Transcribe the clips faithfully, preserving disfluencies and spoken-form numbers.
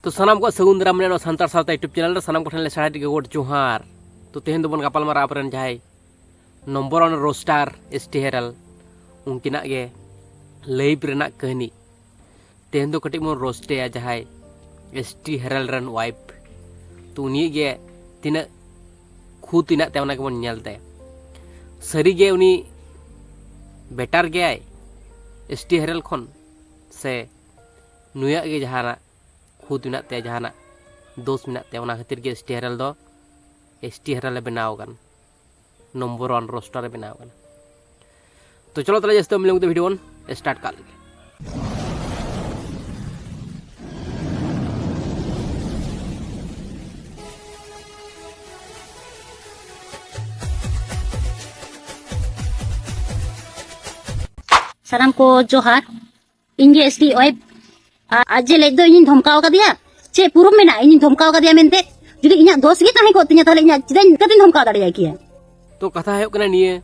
ᱛᱚ ᱥᱟᱱᱟᱢ ᱠᱚᱣᱟᱜ ᱥᱟᱹᱜᱩᱱ ᱫᱟᱨᱟᱢ ᱢᱮᱱᱟᱜᱼᱟ ᱱᱚᱣᱟ ᱥᱟᱱᱛᱟᱲ ᱥᱟᱶᱛᱟ YouTube ᱪᱮᱱᱮᱞ ᱨᱮ᱾ ᱥᱟᱱᱟᱢ ᱠᱚᱴᱷᱮᱱ ᱞᱮ ᱥᱟᱨᱦᱟᱣ ᱜᱚᱰ ᱡᱚᱦᱟᱨ᱾ ᱛᱚ ᱛᱮᱦᱮᱧ ᱫᱚᱵᱚᱱ ᱜᱟᱯᱟᱞ ᱢᱟᱨᱟᱣ ᱟᱵᱚᱨᱮᱱ ᱡᱟᱦᱟᱸᱭ number one roster S T ᱦᱮᱨᱮᱞ, ᱩᱱᱠᱤᱱᱟᱜ ᱜᱮ ᱞᱟᱭᱤᱯᱷ ᱨᱮᱱᱟᱜ ᱠᱟᱹᱦᱱᱤ᱾ ᱛᱮᱦᱮᱧ ᱫᱚ ᱠᱟᱹᱴᱤᱡ ᱵᱚᱱ ᱨᱳᱥᱴᱮᱭᱟ ᱡᱟᱦᱟᱸᱭ ᱮᱥ ᱴᱤ ᱦᱮᱨᱮᱞ ᱨᱮᱱ ᱣᱟᱭᱤᱯᱷ᱾ ᱛᱚ ᱩᱱᱤᱭᱟᱜ ᱜᱮ ᱛᱤᱱᱟᱹᱜ ᱠᱷᱩᱸᱛ ᱢᱮᱱᱟᱜ ᱛᱟᱭᱟ ᱚᱱᱟ ᱜᱮᱵᱚᱱ ᱧᱮᱞ ᱛᱟᱭᱟ᱾ ᱥᱟᱹᱨᱤᱜᱮ ᱩᱱᱤ ᱵᱮᱴᱟᱨ ᱜᱮᱭᱟᱭ ᱮᱥ ᱴᱤ ᱦᱮᱨᱮᱞ ᱠᱷᱚᱱ, ᱥᱮ ᱱᱩᱭᱟᱜ ᱜᱮ ᱡᱟᱦᱟᱱᱟᱜ ᱠᱷᱩᱸᱛ ᱢᱮᱱᱟᱜ ᱛᱟᱭᱟ, ᱡᱟᱦᱟᱱᱟᱜ ᱫᱳᱥ ᱢᱮᱱᱟᱜ ᱛᱟᱭᱟ, ᱚᱱᱟ ᱠᱷᱟᱹᱛᱤᱨ ᱜᱮ ᱮᱥ ᱴᱤ ᱦᱮᱨᱮᱞ ᱫᱚ ᱮᱥ ᱴᱤ ᱦᱮᱨᱮᱞ ᱮ ᱵᱮᱱᱟᱣ ᱟᱠᱟᱱ, ᱱᱚᱢᱵᱚᱨ ᱚᱣᱟᱱ ᱨᱳᱥᱴᱟᱨ ᱮ ᱵᱮᱱᱟᱣ ᱟᱠᱟᱱᱟ᱾ ᱛᱚ ᱪᱚᱞᱚ ᱛᱟᱦᱞᱮ ᱡᱟᱹᱥᱛᱤ ᱵᱟᱝ ᱵᱤᱞᱚᱢ ᱠᱟᱛᱮ ᱵᱷᱤᱰᱤᱭᱳ ᱵᱚᱱ ᱥᱴᱟᱨᱴ ᱠᱟᱜ ᱞᱮᱜᱮ᱾ ᱥᱟᱱᱟᱢ ᱠᱚ ᱡᱚᱦᱟᱨ᱾ ᱤᱧ ᱜᱮ ᱮᱥ ᱴᱤ ᱣᱟᱭᱤᱯᱷ᱾ ᱟᱨ ᱟᱡ ᱡᱮ ᱞᱟᱹᱭ ᱫᱚ ᱤᱧᱤᱧ ᱫᱷᱚᱢᱠᱟᱣ ᱠᱟᱫᱮᱭᱟ, ᱪᱮᱫ ᱯᱩᱨᱩᱢ ᱢᱮᱱᱟᱜᱼᱟ ᱤᱧᱤᱧ ᱫᱷᱚᱢᱠᱟᱣ ᱠᱟᱫᱮᱭᱟ ᱢᱮᱱᱛᱮ? ᱡᱩᱫᱤ ᱤᱧᱟᱹᱜ ᱫᱳᱥ ᱜᱮ ᱛᱟᱦᱮᱸ ᱠᱚᱜ ᱛᱤᱧᱟ, ᱛᱟᱦᱞᱮ ᱤᱧᱟᱹᱜ ᱪᱮᱫᱟᱜ ᱤᱧ, ᱪᱤᱠᱟᱹᱛᱤᱧ ᱫᱷᱚᱢᱠᱟᱣ ᱫᱟᱲᱮᱭᱟᱭ ᱠᱮᱭᱟ? ᱛᱚ ᱠᱟᱛᱷᱟ ᱦᱩᱭᱩᱜ ᱠᱟᱱᱟ ᱱᱤᱭᱟᱹ,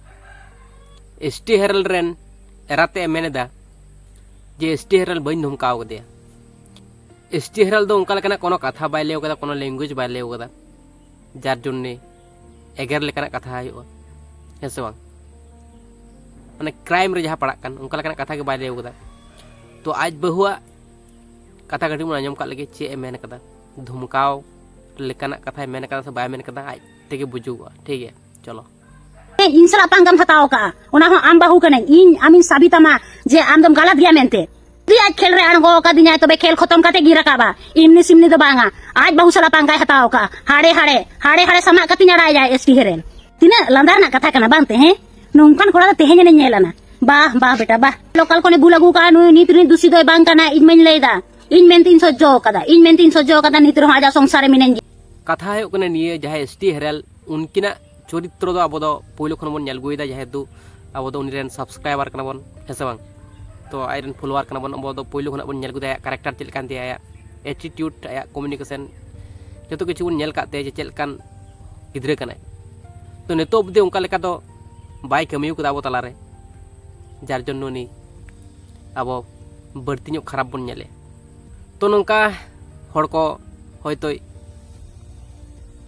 ᱮᱥ ᱴᱤ ᱦᱮᱨᱮᱞ ᱨᱮᱱ ᱮᱨᱟᱛᱮ ᱢᱮᱱ ᱮᱫᱟ ᱡᱮ ᱮᱥ ᱴᱤ ᱦᱮᱨᱮᱞ ᱵᱟᱹᱧ ᱫᱷᱚᱢᱠᱟᱣ ᱠᱟᱫᱮᱭᱟ᱾ ᱮᱥ ᱴᱤ ᱦᱮᱨᱮᱞ ᱫᱚ ᱚᱱᱠᱟ ᱞᱮᱠᱟᱱᱟᱜ ᱠᱳᱱᱳ ᱠᱟᱛᱷᱟ ᱵᱟᱭ ᱞᱟᱹᱭ ᱠᱟᱫᱟ, ᱠᱳᱱᱳ ᱞᱮᱝᱜᱩᱭᱮᱡᱽ ᱵᱟᱭ ᱞᱟᱹᱭ ᱠᱟᱫᱟ, ᱡᱟᱨ ᱡᱚᱱᱱᱮ ᱮᱜᱮᱨ ᱞᱮᱠᱟᱱᱟᱜ ᱠᱟᱛᱷᱟ ᱦᱩᱭᱩᱜᱼᱟ, ᱦᱮᱸ ᱥᱮ ᱵᱟᱝ? ᱢᱟᱱᱮ ᱠᱨᱟᱭᱤᱢ ᱨᱮ ᱡᱟᱦᱟᱸ ᱯᱟᱲᱟᱜ ᱠᱟᱱ, ᱚᱱᱠᱟ ᱞᱮᱠᱟᱱᱟᱜ ᱠᱟᱛᱷᱟ ᱜᱮ ᱵᱟᱭ ᱞᱟᱹᱭ ᱠᱟᱫᱟ᱾ ᱛᱚ ᱟᱡ ᱵᱟᱹᱦᱩᱣᱟᱜ ᱠᱟᱛᱷᱟ ᱠᱟᱹᱴᱤᱡ ᱵᱚᱱ ᱟᱸᱡᱚᱢ ᱠᱟᱜ ᱞᱮᱜᱮ, ᱪᱮᱫ ᱮ ᱢᱮᱱ ᱠᱟᱫᱟ, ᱫᱷᱚᱢᱠᱟᱣ ᱞᱮᱠᱟᱱᱟᱜ ᱠᱟᱛᱷᱟᱭ ᱢᱮᱱ ᱠᱟᱫᱟ ᱥᱮ ᱵᱟᱭ ᱢᱮᱱ ᱠᱟᱫᱟ, ᱟᱡ ᱛᱮᱜᱮ ᱵᱩᱡᱩᱜᱚᱜᱼᱟ᱾ ᱴᱷᱤᱠ ᱜᱮᱭᱟ, ᱪᱚᱞᱚ᱾ ᱤᱧ ᱥᱟᱞᱟᱜ ᱯᱟᱝᱜᱟᱢ ᱦᱟᱛᱟᱣ ᱠᱟᱜᱼᱟ, ᱚᱱᱟ ᱦᱚᱸ ᱟᱢ ᱵᱟᱹᱦᱩ ᱠᱟᱹᱱᱟᱹᱧ ᱤᱧ, ᱟᱢᱤᱧ ᱥᱟᱵᱤ ᱛᱟᱢᱟ ᱡᱮ ᱟᱢ ᱫᱚᱢ ᱜᱟᱞᱟᱛ ᱜᱮᱭᱟ ᱢᱮᱱᱛᱮ᱾ ᱡᱩᱫᱤ ᱟᱡ ᱠᱷᱮᱞ ᱨᱮ ᱟᱬᱜᱚ ᱟᱠᱟᱫᱤᱧᱟᱭ, ᱛᱚᱵᱮ ᱠᱷᱮᱞ ᱠᱷᱚᱛᱚᱢ ᱠᱟᱛᱮ ᱜᱤᱧ ᱨᱟᱠᱟᱵᱟ, ᱮᱢᱱᱤ ᱥᱤᱢᱱᱤ ᱫᱚ ᱵᱟᱝᱟ᱾ ᱟᱡ ᱵᱟᱹᱦᱩ ᱥᱟᱞᱟᱜ ᱯᱟᱝᱜᱟᱭ ᱦᱟᱛᱟᱣ ᱠᱟᱜᱼᱟ, ᱦᱟᱲᱮ ᱦᱟᱲᱮ, ᱦᱟᱲᱮ ᱦᱟᱲᱮ ᱥᱟᱢᱟᱜ ᱠᱟᱛᱮᱧ ᱟᱲᱟᱭᱟ ᱮᱥ ᱴᱤ ᱦᱮᱨᱮᱞ᱾ ᱛᱤᱱᱟᱹᱜ ᱞᱟᱸᱫᱟ ᱨᱮᱱᱟᱜ ᱠᱟᱛᱷᱟ ᱠᱟᱱᱟ ᱵᱟᱝ ᱛᱮ, ᱦᱮᱸ? ᱱᱚᱝᱠᱟᱱ ᱠᱚᱲᱟ ᱫᱚ ᱛᱮᱦᱮᱧ ᱟᱱᱤᱧ ᱧᱮᱞ ᱟᱱᱟ᱾ ᱵᱟᱦ ᱵᱟᱦ ᱵᱮᱴᱟ ᱵᱟᱦ, ᱞᱳᱠᱟᱞ ᱠᱷᱚᱱᱮ ᱵᱷᱩᱞ ᱟᱹᱜᱩ ᱠᱟᱜᱼᱟ, ᱱᱩᱭ ᱱᱤᱛ ᱨᱤᱱᱤᱡ ᱫᱩᱥᱤ ᱫᱚᱭ ᱵᱟᱝ ᱠᱟᱱᱟ, ᱤᱧ ᱢᱟᱧ ᱞᱟᱹᱭ ᱫᱟ, ᱤᱧ ᱢᱮᱱᱛᱮᱧ ᱥᱚᱡᱡᱚ ᱟᱠᱟᱫᱟ, ᱤᱧ ᱢᱮᱱᱛᱮᱧ ᱥᱚᱡᱡᱚ ᱟᱠᱟᱫᱟ, ᱱᱤᱛ ᱨᱮᱦᱚᱸ ᱟᱡᱟᱜ ᱥᱚᱝᱥᱟᱨ ᱨᱮ ᱢᱤᱱᱟᱹᱧ ᱜᱮᱭᱟ᱾ ᱠᱟᱛᱷᱟ ᱦᱩᱭᱩᱜ ᱠᱟᱱᱟ ᱱᱤᱭᱟᱹ, ᱡᱟᱦᱟᱸᱭ ᱮᱥ ᱴᱤ ᱦᱮᱨᱮᱞ, ᱩᱱᱠᱤᱱᱟᱜ ᱪᱚᱨᱤᱛᱨᱚ ᱫᱚ ᱟᱵᱚ ᱫᱚ ᱯᱳᱭᱞᱳ ᱠᱷᱚᱱ ᱵᱚᱱ ᱧᱮᱞ ᱟᱹᱜᱩᱭᱮᱫᱟ, ᱡᱮᱦᱮᱛᱩ ᱟᱵᱚ ᱫᱚ ᱩᱱᱤ ᱨᱮᱱ ᱥᱟᱵᱥᱠᱨᱟᱭᱵᱟᱨ ᱠᱟᱱᱟ ᱵᱚᱱ, ᱦᱮᱸ ᱥᱮ ᱵᱟᱝ? ᱛᱚ ᱟᱡ ᱨᱮᱱ ᱯᱷᱚᱞᱳᱣᱟᱨ ᱠᱟᱱᱟ ᱵᱚᱱ, ᱟᱵᱚ ᱫᱚ ᱯᱳᱭᱞᱳ ᱠᱷᱚᱱᱟᱜ ᱵᱚᱱ ᱧᱮᱞ ᱟᱹᱜᱩᱭᱮᱫᱟ ᱟᱭᱟᱜ ᱠᱮᱨᱮᱠᱴᱟᱨ ᱪᱮᱫ ᱞᱮᱠᱟᱱ ᱛᱟᱭᱟ, ᱟᱭᱟᱜ ᱮᱴᱤᱴᱤᱭᱩᱰ, ᱟᱭᱟᱜ ᱠᱚᱢᱤᱭᱩᱱᱤᱠᱮᱥᱚᱱ, ᱡᱚᱛᱚ ᱠᱤᱪᱷᱩ ᱵᱚᱱ ᱧᱮᱞ ᱠᱟᱜ ᱛᱟᱭᱟ ᱡᱮ ᱪᱮᱫ ᱞᱮᱠᱟᱱ ᱜᱤᱫᱽᱨᱟᱹ ᱠᱟᱱᱟᱭ᱾ ᱛᱚ ᱱᱤᱛᱚᱜ ᱚᱵᱫᱤ ᱚᱱᱠᱟ ᱞᱮᱠᱟ ᱫᱚ ᱵᱟᱭ ᱠᱟᱹᱢᱤ ᱠᱟᱫᱟ ᱟᱵᱚ ᱛᱟᱞᱟᱨᱮ, ᱡᱟᱨ ᱡᱚᱱᱱᱚ ᱩᱱᱤ ᱟᱵᱚ ᱵᱟᱹᱲᱛᱤ ᱧᱚᱜ ᱠᱷᱟᱨᱟᱯ ᱵᱚᱱ ᱧᱮᱞᱮ᱾ ᱛᱚ ᱱᱚᱝᱠᱟ ᱦᱚᱲ ᱠᱚ ᱦᱚᱭᱛᱳ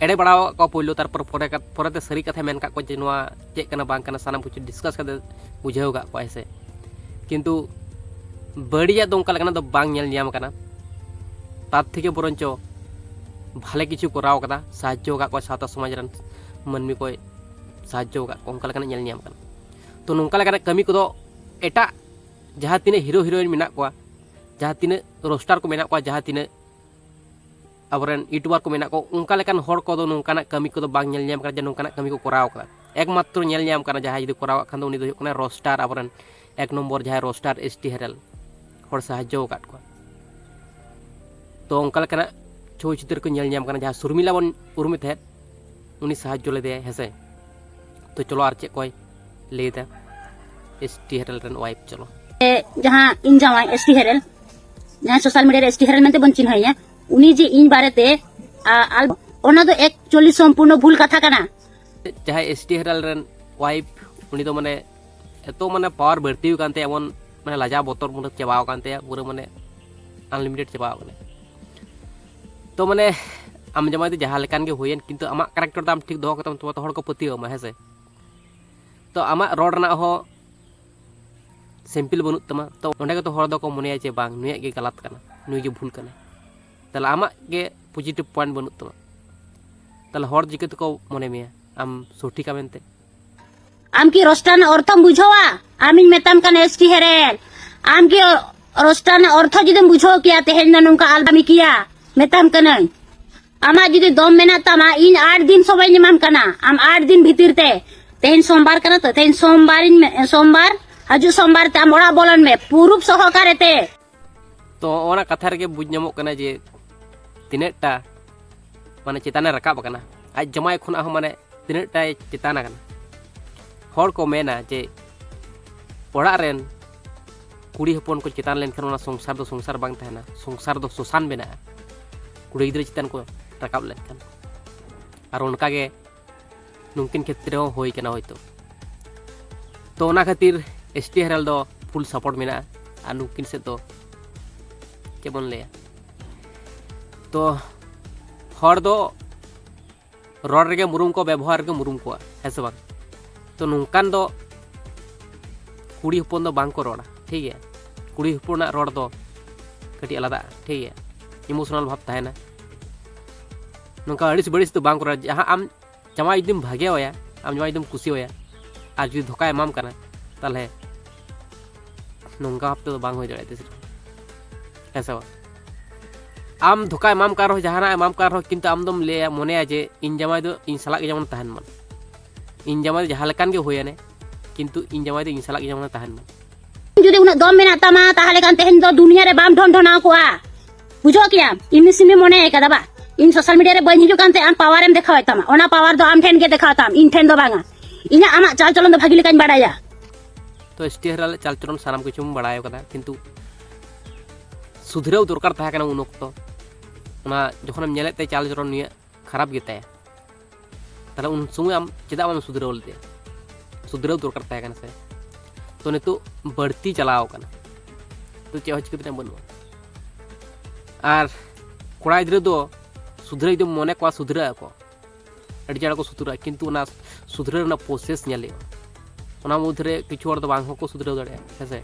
ᱮᱲᱮ ᱵᱟᱲᱟ ᱟᱠᱟᱫ ᱠᱚᱣᱟ ᱯᱳᱭᱞᱳ, ᱛᱟᱨᱯᱚᱨ ᱯᱚᱨᱮ ᱠᱟᱛ- ᱯᱚᱨᱮᱛᱮ ᱥᱟᱹᱨᱤ ᱠᱟᱛᱷᱟᱭ ᱢᱮᱱ ᱟᱠᱟᱫ ᱠᱚᱣᱟ ᱡᱮ ᱱᱚᱣᱟ ᱪᱮᱫ ᱠᱟᱱᱟ ᱵᱟᱝ ᱠᱟᱱᱟ, ᱥᱟᱱᱟᱢ ᱠᱤᱪᱷᱩ ᱰᱤᱥᱠᱟᱥ ᱠᱟᱛᱮ ᱵᱩᱡᱷᱟᱹᱣ ᱟᱠᱟᱫ ᱠᱚᱣᱟ, ᱦᱮᱸ ᱥᱮ᱾ ᱠᱤᱱᱛᱩ ᱵᱟᱹᱲᱤᱡᱟᱜ ᱫᱚ ᱚᱱᱠᱟ ᱞᱮᱠᱟᱱᱟᱜ ᱫᱚ ᱵᱟᱝ ᱧᱮᱞ ᱧᱟᱢ ᱟᱠᱟᱱᱟ᱾ ᱛᱟᱨ ᱛᱷᱮᱠᱮ ᱵᱚᱨᱚᱱᱪᱚ ᱵᱷᱟᱞᱮ ᱠᱤᱪᱷᱩ ᱠᱚᱨᱟᱣ ᱠᱟᱫᱟ, ᱥᱟᱦᱟᱡᱽᱡᱚ ᱟᱠᱟᱫ ᱠᱚᱣᱟ ᱥᱟᱶᱛᱟ ᱥᱚᱢᱟᱡᱽ ᱨᱮᱱ ᱢᱟᱹᱱᱢᱤ ᱠᱚᱭ ᱥᱟᱦᱟᱡᱽᱡᱚ ᱟᱠᱟᱫ ᱠᱚᱣᱟ, ᱚᱱᱠᱟ ᱞᱮᱠᱟᱱᱟᱜ ᱧᱮᱞ ᱧᱟᱢ ᱠᱟᱱᱟ᱾ ᱛᱚ ᱱᱚᱝᱠᱟ ᱞᱮᱠᱟᱱᱟᱜ ᱠᱟᱹᱢᱤ ᱠᱚᱫᱚ ᱮᱴᱟᱜ ᱡᱟᱦᱟᱸ ᱛᱤᱱᱟᱹᱜ ᱦᱤᱨᱳ ᱦᱤᱨᱳᱭᱤᱱ ᱢᱮᱱᱟᱜ ᱠᱚᱣᱟ, ᱡᱟᱦᱟᱸ ᱛᱤᱱᱟᱹᱜ ᱨᱳᱥᱴᱟᱨ ᱠᱚ ᱢᱮᱱᱟᱜ ᱠᱚᱣᱟ, ᱡᱟᱦᱟᱸ ᱛᱤᱱᱟᱹᱜ ᱟᱵᱚᱨᱮᱱ ᱤᱭᱩᱴᱩᱵᱟᱨ ᱠᱚ ᱢᱮᱱᱟᱜ ᱠᱚ, ᱚᱱᱠᱟ ᱞᱮᱠᱟᱱ ᱦᱚᱲ ᱠᱚᱫᱚ ᱱᱚᱝᱠᱟᱱᱟᱜ ᱠᱟᱹᱢᱤ ᱠᱚᱫᱚ ᱵᱟᱝ ᱧᱮᱞ ᱧᱟᱢ ᱠᱟᱱᱟ ᱡᱮ ᱱᱚᱝᱠᱟᱱᱟᱜ ᱠᱟᱹᱢᱤ ᱠᱚ ᱠᱚᱨᱟᱣ ᱠᱟᱫᱟ᱾ ᱮᱠᱢᱟᱛᱨᱚ ᱧᱮᱞ ᱧᱟᱢ ᱠᱟᱱᱟ ᱡᱟᱦᱟᱸᱭ ᱡᱩᱫᱤ ᱠᱚᱨᱟᱣᱟᱜ ᱠᱷᱟᱱ ᱫᱚ ᱩᱱᱤ ᱫᱚ ᱦᱩᱭᱩᱜ ᱠᱟᱱᱟ ᱨᱳᱥᱴᱟᱨ, ᱟᱵᱚᱨᱮᱱ ᱮᱠ ᱱᱚᱢᱵᱚᱨ ᱡᱟᱦᱟᱸᱭ ᱨᱳᱥᱴᱟᱨ ᱮᱥ ᱴᱤ ᱦᱮᱨᱮᱞ, ᱦᱚᱲ ᱥᱟᱦᱟᱡᱽᱡᱚ ᱟᱠᱟᱫ ᱠᱚᱣᱟ᱾ ᱛᱚ ᱚᱱᱠᱟ ᱞᱮᱠᱟᱱᱟᱜ ᱪᱷᱚᱵᱤ ᱪᱤᱛᱟᱹᱨ ᱠᱚ ᱧᱮᱞ ᱧᱟᱢ ᱠᱟᱱᱟ, ᱡᱟᱦᱟᱸ ᱥᱩᱨᱢᱤᱞᱟ ᱵᱚᱱ ᱩᱨᱩᱢᱮ ᱛᱟᱦᱮᱸᱫ, ᱩᱱᱤ ᱥᱟᱦᱟᱡᱽᱡᱚ ᱞᱮᱫᱮᱭᱟᱭ, ᱦᱮᱸᱥᱮ᱾ ᱛᱚ ᱪᱚᱞᱚ ᱟᱨ ᱪᱮᱫ ᱠᱚᱭ ᱞᱟᱹᱭᱫᱟ ᱮᱥ ᱴᱤ ᱦᱮᱨᱮᱞ ᱨᱮᱱ ᱣᱟᱭᱤᱯ, ᱪᱚᱞᱚ᱾ ᱡᱟᱦᱟᱸ ᱤᱧ ᱡᱟᱶᱟᱭ ᱮᱥ ᱴᱤ ᱦᱮᱨᱮᱞ, ᱡᱟᱦᱟᱸᱭ ᱥᱳᱥᱟᱞ ᱢᱤᱰᱤᱭᱟ ᱨᱮ ᱮᱥ ᱴᱤ ᱦᱮᱨᱮᱞ ᱢᱮᱱᱛᱮ ᱵᱚᱱ ᱪᱤᱱᱦᱟᱹᱭᱟ, ᱩᱱᱤ ᱡᱮ ᱤᱧ ᱵᱟᱨᱮᱛᱮ ᱟ- ᱟᱞ- ᱚᱱᱟ ᱫᱚ ᱮᱠᱪᱩᱭᱮᱞᱤ ᱥᱚᱢᱯᱩᱨᱱᱚ ᱵᱷᱩᱞ ᱠᱟᱛᱷᱟ ᱠᱟᱱᱟ᱾ ᱡᱟᱦᱟᱸᱭ ᱮᱥ ᱴᱤ ᱦᱮᱨᱮᱞ ᱨᱮᱱ ᱣᱟᱭᱤᱯ, ᱩᱱᱤ ᱫᱚ ᱢᱟᱱᱮ ᱮᱛᱚ ᱢᱟᱱᱮ ᱯᱟᱣᱟᱨ ᱵᱟᱹᱲᱛᱤ ᱟᱠᱟᱱ ᱛᱟᱭᱟ, ᱮᱢᱚᱱ ᱢᱟᱱᱮ ᱞᱟᱡᱟᱣ ᱵᱚᱛᱚᱨ ᱢᱚᱛᱚ ᱪᱟᱵᱟᱣ ᱟᱠᱟᱱ ᱛᱟᱭᱟ, ᱯᱩᱨᱟᱹ ᱢᱟᱱᱮ ᱟᱱᱞᱤᱢᱤᱴᱮᱰ ᱪᱟᱵᱟᱣ ᱟᱠᱟᱱᱟ᱾ ᱛᱚ ᱢᱟᱱᱮ ᱟᱢ ᱡᱟᱶᱟᱭ ᱫᱚ ᱡᱟᱦᱟᱸ ᱞᱮᱠᱟᱱ ᱜᱮ ᱦᱩᱭᱮᱱ, ᱠᱤᱱᱛᱩ ᱟᱢᱟᱜ ᱠᱮᱨᱮᱠᱴᱟᱨ ᱫᱚ ᱟᱢ ᱴᱷᱤᱠ ᱫᱚᱦᱚ ᱠᱟᱛᱟᱢ, ᱛᱚᱵᱮ ᱛᱚ ᱦᱚᱲ ᱠᱚ ᱯᱟᱹᱛᱭᱟᱹᱣ ᱟᱢᱟ, ᱦᱮᱸ ᱥᱮ᱾ ᱛᱚ ᱟᱢᱟᱜ ᱨᱚᱲ ᱨᱮᱱᱟᱜ ᱦᱚᱸ ᱥᱮᱢᱯᱤᱞ ᱵᱟᱹᱱᱩᱜ ᱛᱟᱢᱟ, ᱛᱚ ᱚᱸᱰᱮ ᱜᱮᱛᱚ ᱦᱚᱲ ᱫᱚᱠᱚ ᱢᱚᱱᱮᱭᱟ ᱡᱮ ᱵᱟᱝ, ᱱᱩᱭᱟᱜ ᱜᱮ ᱜᱟᱞᱟᱛ ᱠᱟᱱᱟ, ᱱᱩᱭ ᱜᱮ ᱵᱷᱩᱞ ᱠᱟᱱᱟᱭ᱾ ᱛᱟᱦᱞᱮ ᱟᱢᱟᱜ ᱜᱮ ᱯᱚᱡᱤᱴᱤᱵᱷ ᱯᱚᱭᱮᱱᱴ ᱵᱟᱹᱱᱩᱜ ᱛᱟᱢᱟ, ᱛᱟᱦᱞᱮ ᱦᱚᱲ ᱪᱤᱠᱟᱹ ᱛᱮᱠᱚ ᱢᱚᱱᱮ ᱢᱮᱭᱟ ᱟᱢ ᱥᱚᱴᱷᱤᱠᱟ ᱢᱮᱱᱛᱮ? ᱟᱢ ᱠᱤ ᱨᱳᱥᱴᱟᱨ ᱨᱮᱱᱟᱜ ᱚᱨᱛᱷᱚᱢ ᱵᱩᱡᱷᱟᱹᱣᱟ? ᱟᱢᱤᱧ ᱢᱮᱛᱟᱢ ᱠᱟᱱᱟ ᱮᱥ ᱴᱤ ᱦᱮᱨᱮᱞ, ᱟᱢ ᱠᱤ ᱨᱳᱥᱴᱟᱨ ᱨᱮᱱᱟᱜ ᱚᱨᱛᱷᱚ ᱡᱩᱫᱤᱢ ᱵᱩᱡᱷᱟᱹᱣ ᱠᱮᱭᱟ, ᱛᱮᱦᱮᱧ ᱫᱚ ᱱᱚᱝᱠᱟ ᱟᱞᱵᱟᱢ ᱠᱮᱭᱟ? ᱢᱮᱛᱟᱢ ᱠᱟᱹᱱᱟᱹᱧ, ᱟᱢᱟᱜ ᱡᱩᱫᱤ ᱫᱚᱢ ᱢᱮᱱᱟᱜ ᱛᱟᱢᱟ, ᱤᱧ ᱟᱴ ᱫᱤᱱ ᱥᱚᱢᱚᱭᱤᱧ ᱮᱢᱟᱢ ᱠᱟᱱᱟ, ᱟᱢ ᱟᱴ ᱫᱤᱱ ᱵᱷᱤᱛᱤᱨ ᱛᱮ᱾ ᱛᱮᱦᱮᱧ ᱥᱳᱢᱵᱟᱨ ᱠᱟᱱᱟ ᱛᱚ, ᱛᱮᱦᱮᱧ ᱥᱳᱢᱵᱟᱨᱤᱧ ᱢᱮ-, ᱥᱳᱢᱵᱟᱨ, ᱦᱤᱡᱩᱜ ᱥᱳᱢᱵᱟᱨ ᱛᱮ ᱟᱢ ᱚᱲᱟᱜ ᱵᱚᱞᱚᱱ ᱢᱮ, ᱯᱩᱨᱩᱵ ᱥᱚᱦᱚᱠᱟᱨᱮ ᱛᱮ᱾ ᱛᱚ ᱚᱱᱟ ᱠᱟᱛᱷᱟ ᱨᱮᱜᱮ ᱵᱩᱡᱽ ᱧᱟᱢᱚᱜ ᱠᱟᱱᱟ ᱡᱮ ᱛᱤᱱᱟᱹᱜ ᱴᱟ ᱢᱟᱱᱮ ᱪᱮᱛᱟᱱᱮ ᱨᱟᱠᱟᱵ ᱟᱠᱟᱱᱟ, ᱟᱡ ᱡᱟᱢᱟᱭ ᱠᱷᱚᱱᱟᱜ ᱦᱚᱸ ᱢᱟᱱᱮ ᱛᱤᱱᱟᱹᱜ ᱴᱟᱭ ᱪᱮᱛᱟᱱ ᱟᱠᱟᱱᱟ᱾ ᱦᱚᱲ ᱠᱚ ᱢᱮᱱᱟ ᱡᱮ ᱚᱲᱟᱜ ᱨᱮᱱ ᱠᱩᱲᱤ ᱦᱚᱯᱚᱱ ᱠᱚ ᱪᱮᱛᱟᱱ ᱞᱮᱱᱠᱷᱟᱱ ᱚᱱᱟ ᱥᱚᱝᱥᱟᱨ ᱫᱚ ᱥᱚᱝᱥᱟᱨ ᱵᱟᱝ ᱛᱟᱦᱮᱱᱟ, ᱥᱚᱝᱥᱟᱨ ᱫᱚ ᱥᱚᱥᱟᱱ ᱵᱮᱱᱟᱜᱼᱟ ᱠᱩᱲᱤ ᱜᱤᱫᱽᱨᱟᱹ ᱪᱮᱛᱟᱱ ᱠᱚ ᱨᱟᱠᱟᱵ ᱞᱮᱱᱠᱷᱟᱱ᱾ ᱟᱨ ᱚᱱᱠᱟ ᱜᱮ ᱱᱩᱠᱤᱱ ᱠᱷᱮᱛᱨᱮ ᱦᱚᱸ ᱦᱩᱭ ᱠᱟᱱᱟ ᱦᱚᱭᱛᱳ᱾ ᱛᱚ ᱚᱱᱟ ᱠᱷᱟᱹᱛᱤᱨ ᱮᱥ ᱴᱤ ᱦᱮᱨᱮᱞ ᱫᱚ ᱯᱷᱩᱞ ᱥᱟᱯᱳᱨᱴ ᱢᱮᱱᱟᱜᱼᱟ᱾ ᱟᱨ ᱱᱩᱠᱤᱱ ᱥᱮᱫ ᱫᱚ ᱪᱮᱫ ᱵᱚᱱ ᱞᱟᱹᱭᱟ, ᱛᱚ ᱦᱚᱲ ᱫᱚ ᱨᱚᱲ ᱨᱮᱜᱮ ᱩᱨᱩᱢ ᱠᱚᱣᱟ, ᱵᱮᱵᱚᱦᱟᱨ ᱨᱮᱜᱮ ᱩᱨᱩᱢ ᱠᱚᱣᱟ, ᱦᱮᱸ ᱥᱮ ᱵᱟᱝ? ᱛᱚ ᱱᱚᱝᱠᱟᱱ ᱫᱚ ᱠᱩᱲᱤ ᱦᱚᱯᱚᱱ ᱫᱚ ᱵᱟᱝ ᱠᱚ ᱨᱚᱲᱟ, ᱴᱷᱤᱠ ᱜᱮᱭᱟ? ᱠᱩᱲᱤ ᱦᱚᱯᱚᱱᱟᱜ ᱨᱚᱲ ᱫᱚ ᱠᱟᱹᱴᱤᱡ ᱟᱞᱟᱫᱟ, ᱴᱷᱤᱠ ᱜᱮᱭᱟ? ᱤᱢᱳᱥᱚᱱᱟᱞ ᱵᱷᱟᱵᱽ ᱛᱟᱦᱮᱱᱟ᱾ ᱱᱚᱝᱠᱟ ᱟᱹᱲᱤᱥ ᱵᱟᱹᱲᱤᱥ ᱫᱚ ᱵᱟᱝ ᱠᱚ ᱨᱚᱲᱟ᱾ ᱡᱟᱦᱟᱸ ᱟᱢ ᱡᱟᱶᱟᱭ ᱡᱩᱫᱤᱢ ᱵᱷᱟᱜᱮᱣᱟᱭᱟ, ᱟᱢ ᱡᱟᱶᱟᱭ ᱡᱩᱫᱤᱢ ᱠᱩᱥᱤᱣᱟᱭᱟ, ᱟᱨ ᱡᱩᱫᱤ ᱫᱷᱳᱠᱟᱭ ᱮᱢᱟᱢ ᱠᱟᱱᱟ, ᱛᱟᱦᱚᱞᱮ ᱱᱚᱝᱠᱟ ᱵᱷᱟᱵᱽ ᱛᱮᱫᱚ ᱵᱟᱝ ᱦᱩᱭ ᱫᱟᱲᱮᱭᱟᱜᱼᱟ ᱛᱤᱥ ᱨᱮᱦᱚᱸ, ᱦᱮᱸ ᱥᱮ ᱵᱟᱝ? ᱟᱢ ᱫᱷᱳᱠᱟ ᱮᱢᱟᱢ ᱠᱟᱱ ᱨᱮᱦᱚᱸ, ᱡᱟᱦᱟᱱᱟᱜ ᱮᱢᱟᱢ ᱠᱟᱱ ᱨᱮᱦᱚᱸ, ᱠᱤᱱᱛᱩ ᱟᱢ ᱫᱚᱢ ᱞᱟᱹᱭᱟ, ᱢᱚᱱᱮᱭᱟ ᱡᱮ ᱤᱧ ᱡᱟᱶᱟᱭ ᱫᱚ ᱤᱧ ᱥᱟᱞᱟᱜ ᱜᱮ ᱡᱮᱢᱚᱱ ᱛᱟᱦᱮᱱ ᱢᱟ, ᱤᱧ ᱡᱟᱶᱟᱭ ᱫᱚ ᱡᱟᱦᱟᱸ ᱞᱮᱠᱟᱱ ᱜᱮ ᱦᱩᱭᱮᱱᱮ, ᱠᱤᱱᱛᱩ ᱤᱧ ᱡᱟᱶᱟᱭ ᱫᱚ ᱤᱧ ᱥᱟᱞᱟᱜ ᱜᱮ ᱡᱮᱢᱚᱱ ᱛᱟᱦᱮᱱ ᱢᱟ᱾ ᱡᱩᱫᱤ ᱩᱱᱟᱹᱜ ᱫᱚᱢ ᱢᱮᱱᱟᱜ ᱛᱟᱢᱟ, ᱛᱟᱦᱚᱞᱮ ᱠᱷᱟᱱ ᱛᱮᱦᱮᱧ ᱫᱚ ᱫᱩᱱᱤᱭᱟᱹ ᱨᱮ ᱵᱟᱢ ᱰᱷᱚᱱ ᱰᱷᱚᱱᱟᱣ ᱠᱚᱜᱼᱟ᱾ ᱵᱩᱡᱷᱟᱹᱣ ᱠᱮᱭᱟᱢ, ᱤᱢᱱᱤ ᱥᱤᱢᱱᱤ ᱢᱚᱱᱮ ᱠᱟᱫᱟ ᱵᱟ, ᱤᱧ ᱥᱳᱥᱟᱞ ᱢᱤᱰᱤᱭᱟ ᱨᱮ ᱵᱟᱹᱧ ᱦᱤᱡᱩᱜ ᱠᱟᱱ ᱛᱮ ᱟᱢ ᱯᱟᱣᱟᱨ ᱮᱢ ᱫᱮᱠᱷᱟᱣᱮᱫ ᱛᱟᱢᱟ, ᱚᱱᱟ ᱯᱟᱣᱟᱨ ᱫᱚ ᱟᱢ ᱴᱷᱮᱱ ᱜᱮ ᱫᱮᱠᱷᱟᱣ ᱛᱟᱢ, ᱤᱧ ᱴᱷᱮᱱ ᱫᱚ ᱵᱟᱝᱟ᱾ ᱤᱧᱟᱹᱜ ᱟᱢᱟᱜ ᱪᱟᱞ ᱪᱚᱞᱚᱱ ᱫᱚ ᱵᱷᱟᱹᱜᱤ ᱞᱮᱠᱟᱧ ᱵᱟᱲᱟᱭᱟ᱾ ᱛᱚ ᱮᱥ ᱴᱤ ᱦᱮᱨᱮᱞ ᱪᱟᱞ ᱪᱚᱞᱚᱱ ᱥᱟᱱᱟᱢ ᱠᱤᱪᱷᱩᱢ ᱵᱟᱲᱟᱭ ᱠᱟᱫᱟ, ᱠᱤᱱᱛᱩ ᱥᱩᱫᱷᱨᱟᱹᱣ ᱫᱚᱨᱠᱟᱨ ᱛᱟᱦᱮᱸ ᱠᱟᱱᱟ ᱩᱱ ᱚᱠᱛᱚ᱾ ᱚᱱᱟ ᱡᱚᱠᱷᱚᱱᱮᱢ ᱧᱮᱞᱮᱫ ᱛᱟᱭᱟ ᱪᱟᱞ ᱪᱚᱞᱚᱱ ᱱᱩᱭᱟᱜ ᱠᱷᱟᱨᱟᱯ ᱜᱮᱛᱟᱭᱟ, ᱛᱟᱦᱞᱮ ᱩᱱ ᱥᱚᱢᱚᱭ ᱟᱢ ᱪᱮᱫᱟᱜ ᱵᱟᱢ ᱥᱩᱫᱷᱨᱟᱹᱣ ᱞᱮᱫᱮᱭᱟ? ᱥᱩᱫᱷᱨᱟᱹᱣ ᱫᱚᱨᱠᱟᱨ ᱛᱟᱦᱮᱸ ᱠᱟᱱᱟ ᱥᱮ᱾ ᱛᱚ ᱱᱤᱛᱚᱜ ᱵᱟᱹᱲᱛᱤ ᱪᱟᱞᱟᱣ ᱠᱟᱱᱟ, ᱛᱚ ᱪᱮᱫ ᱦᱚᱸ ᱪᱤᱠᱟᱹ ᱛᱮᱱᱟᱜ ᱵᱟᱹᱱᱩᱜᱼᱟ᱾ ᱟᱨ ᱠᱚᱲᱟ ᱜᱤᱫᱽᱨᱟᱹ ᱫᱚ ᱥᱩᱫᱷᱨᱟᱹᱣ ᱡᱩᱫᱤᱢ ᱢᱚᱱᱮ ᱠᱚᱣᱟ, ᱥᱩᱫᱷᱨᱟᱹᱜ ᱟᱠᱚ, ᱟᱹᱰᱤ ᱪᱟᱬ ᱠᱚ ᱥᱩᱫᱷᱨᱟᱹᱜᱼᱟ, ᱠᱤᱱᱛᱩ ᱚᱱᱟ ᱥᱩᱫᱷᱨᱟᱹᱣ ᱨᱮᱱᱟᱜ ᱯᱨᱚᱥᱮᱥ ᱧᱮᱞ ᱦᱩᱭᱩᱜᱼᱟ᱾ ᱚᱱᱟ ᱢᱚᱫᱽᱫᱷᱮ ᱨᱮ ᱠᱤᱪᱷᱩ ᱦᱚᱲ ᱫᱚ ᱵᱟᱝ ᱦᱚᱸᱠᱚ ᱥᱩᱫᱷᱨᱟᱹᱣ ᱫᱟᱲᱮᱭᱟᱜᱼᱟ, ᱦᱮᱸ ᱥᱮ?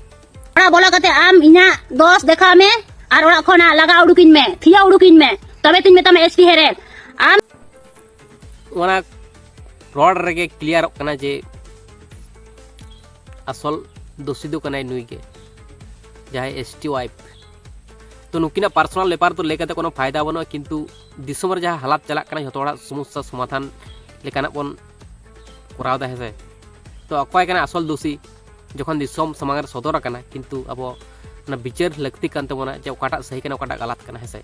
ᱚᱲᱟᱜ ᱵᱚᱞᱚ ᱠᱟᱛᱮ ᱟᱢ ᱤᱧᱟᱹᱜ ᱫᱚᱥ ᱫᱮᱠᱷᱟᱣ ᱢᱮ, ᱟᱨ ᱚᱲᱟᱜ ᱠᱷᱚᱱᱟᱜ ᱞᱟᱜᱟ ᱩᱰᱩᱠᱤᱧ ᱢᱮ, ᱛᱷᱤᱭᱟᱹ ᱩᱰᱩᱠᱤᱧ ᱢᱮ, ᱛᱚᱵᱮ ᱛᱤᱧ ᱢᱮᱛᱟᱢᱟ ᱮᱥ ᱴᱤ ᱦᱮᱨᱮᱞ᱾ ᱟᱢ ᱚᱱᱟ ᱨᱚᱲ ᱨᱮᱜᱮ ᱠᱞᱤᱭᱟᱨᱚᱜ ᱠᱟᱱᱟ ᱡᱮ ᱟᱥᱚᱞ ᱫᱳᱥᱤ ᱫᱚ ᱠᱟᱱᱟᱭ ᱱᱩᱭ ᱜᱮ, ᱡᱟᱦᱟᱸᱭ ᱮᱥ ᱴᱤ ᱣᱟᱭᱤᱯ᱾ ᱛᱚ ᱱᱩᱠᱤᱱᱟᱜ ᱯᱟᱨᱥᱚᱱᱟᱞ ᱵᱮᱯᱟᱨ ᱫᱚ ᱞᱟᱹᱭ ᱠᱟᱛᱮ ᱠᱳᱱᱳ ᱯᱷᱟᱭᱫᱟ ᱵᱟᱹᱱᱩᱜᱼᱟ, ᱠᱤᱱᱛᱩ ᱫᱤᱥᱚᱢ ᱨᱮ ᱡᱟᱦᱟᱸ ᱦᱟᱞᱟᱛ ᱪᱟᱞᱟᱜ ᱠᱟᱱᱟ, ᱡᱷᱚᱛᱚ ᱦᱚᱲᱟᱜ ᱥᱚᱢᱚᱥᱥᱟ ᱥᱚᱢᱟᱫᱷᱟᱱ ᱞᱮᱠᱟᱱᱟᱜ ᱵᱚᱱ ᱠᱚᱨᱟᱣ ᱮᱫᱟ, ᱦᱮᱸ ᱥᱮ? ᱛᱚ ᱚᱠᱚᱭ ᱠᱟᱱᱟ ᱟᱥᱚᱞ ᱫᱳᱥᱤ? ᱡᱚᱠᱷᱚᱱ ᱫᱤᱥᱚᱢ ᱥᱟᱢᱟᱝ ᱨᱮ ᱥᱚᱫᱚᱨ ᱟᱠᱟᱱᱟ, ᱠᱤᱱᱛᱩ ᱟᱵᱚ ᱚᱱᱟ ᱵᱤᱪᱟᱹᱨ ᱞᱟᱹᱠᱛᱤ ᱠᱟᱱ ᱛᱟᱵᱚᱱᱟ ᱡᱮ ᱚᱠᱟᱴᱟᱜ ᱥᱟᱹᱦᱤ ᱠᱟᱱᱟ, ᱚᱠᱟᱴᱟᱜ ᱜᱟᱞᱟᱛ ᱠᱟᱱᱟ, ᱦᱮᱸ ᱥᱮ?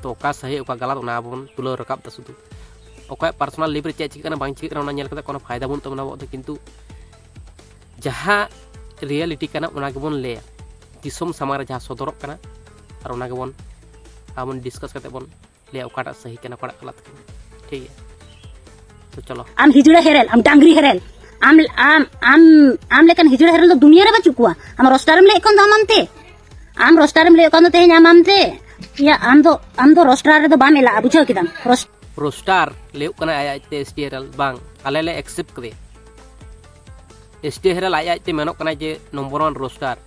ᱛᱚ ᱚᱠᱟ ᱥᱟᱹᱦᱤ, ᱚᱠᱟ ᱜᱟᱞᱟᱛ, ᱚᱱᱟ ᱵᱚᱱ ᱛᱩᱞᱟᱹᱣ ᱨᱟᱠᱟᱵ ᱮᱫᱟ ᱥᱩᱫᱷᱩ᱾ ᱚᱠᱚᱭᱟᱜ ᱯᱟᱨᱥᱚᱱᱟᱞ ᱞᱟᱭᱤᱯᱷ ᱨᱮ ᱪᱮᱫ ᱪᱤᱠᱟᱹᱜ ᱠᱟᱱᱟ, ᱵᱟᱝ ᱪᱤᱠᱟᱹᱜ ᱠᱟᱱᱟ, ᱚᱱᱟ ᱧᱮᱞ ᱠᱟᱛᱮ ᱠᱳᱱᱳ ᱯᱷᱟᱭᱫᱟ ᱵᱟᱹᱱᱩᱜ ᱛᱟᱵᱚᱱᱟ ᱟᱵᱚᱣᱟᱜ ᱫᱚ, ᱠᱤᱱᱛᱩ ᱡᱟᱦᱟᱸ ᱨᱤᱭᱮᱞᱤᱴᱤ ᱠᱟᱱᱟ, ᱚᱱᱟ ᱜᱮᱵᱚᱱ ᱞᱟᱹᱭᱟ᱾ ᱫᱤᱥᱚᱢ ᱥᱟᱢᱟᱝ ᱨᱮ ᱡᱟᱦᱟᱸ ᱥᱚᱫᱚᱨᱚᱜ ᱠᱟᱱᱟ, ᱟᱨ ᱚᱱᱟ ᱜᱮᱵᱚᱱ ᱟᱵᱚᱱ ᱰᱤᱥᱠᱟᱥ ᱠᱟᱛᱮ ᱵᱚᱱ ᱞᱟᱹᱭᱟ ᱚᱠᱟᱴᱟᱜ ᱥᱟᱹᱦᱤ ᱠᱟᱱᱟ, ᱚᱠᱟᱴᱟᱜ ᱜᱟᱞᱟᱛ ᱠᱟᱱᱟ᱾ ᱴᱷᱤᱠ ᱜᱮᱭᱟ, ᱛᱚ ᱪᱚᱞᱚ᱾ ᱟᱢ ᱦᱤᱡᱲᱟᱹ ᱦᱮᱨᱮᱞ, ᱟᱢ ᱰᱟᱝᱨᱤ ᱦᱮᱨᱮᱞ, ᱟᱢ ᱟᱢ ᱟᱢ ᱟᱢ ᱞᱮᱠᱟᱱ ᱦᱤᱡᱲᱟᱹ ᱦᱮᱨᱮᱞ ᱫᱚ ᱫᱩᱱᱤᱭᱟᱹ ᱨᱮ ᱵᱟᱹᱪᱩᱜ ᱠᱚᱣᱟ᱾ ᱟᱢ ᱨᱳᱥᱴᱟᱨᱮᱢ ᱞᱟᱹᱭᱮᱫ ᱠᱷᱟᱱ ᱫᱚ ᱟᱢ ᱟᱢᱛᱮ, ᱟᱢ ᱨᱳᱥᱴᱟᱨᱮᱢ ᱞᱟᱹᱭᱮᱫ ᱠᱷᱟᱱ ᱫᱚ ᱛᱮᱦᱮᱧ ᱟᱢ ᱟᱢᱛᱮ, ᱭᱟ, ᱟᱢ ᱫᱚ, ᱟᱢ ᱫᱚ ᱨᱳᱥᱴᱟᱨ ᱨᱮᱫᱚ ᱵᱟᱢ ᱮᱞᱟᱜᱼᱟ, ᱵᱩᱡᱷᱟᱹᱣ ᱠᱮᱫᱟᱢ? ᱨᱳᱥ- ᱨᱳᱥᱴᱟᱨ ᱞᱟᱹᱭᱚᱜ ᱠᱟᱱᱟᱭ ᱟᱡ ᱟᱡᱛᱮ ᱮᱥ ᱴᱤ ᱦᱮᱨᱮᱞ, ᱵᱟᱝ, ᱟᱞᱮ ᱞᱮ ᱮᱠᱥᱮᱯᱴ ᱠᱟᱫᱮᱭᱟ᱾ ᱮᱥ ᱴᱤ ᱦᱮᱨᱮᱞ ᱟᱡ ᱟᱡᱛᱮ ᱢᱮᱱᱚᱜ ᱠᱟᱱᱟᱭ ᱡᱮ ᱱᱚᱢᱵᱚᱨ ᱳᱣᱟᱱ ᱨᱳᱥᱴᱟᱨ,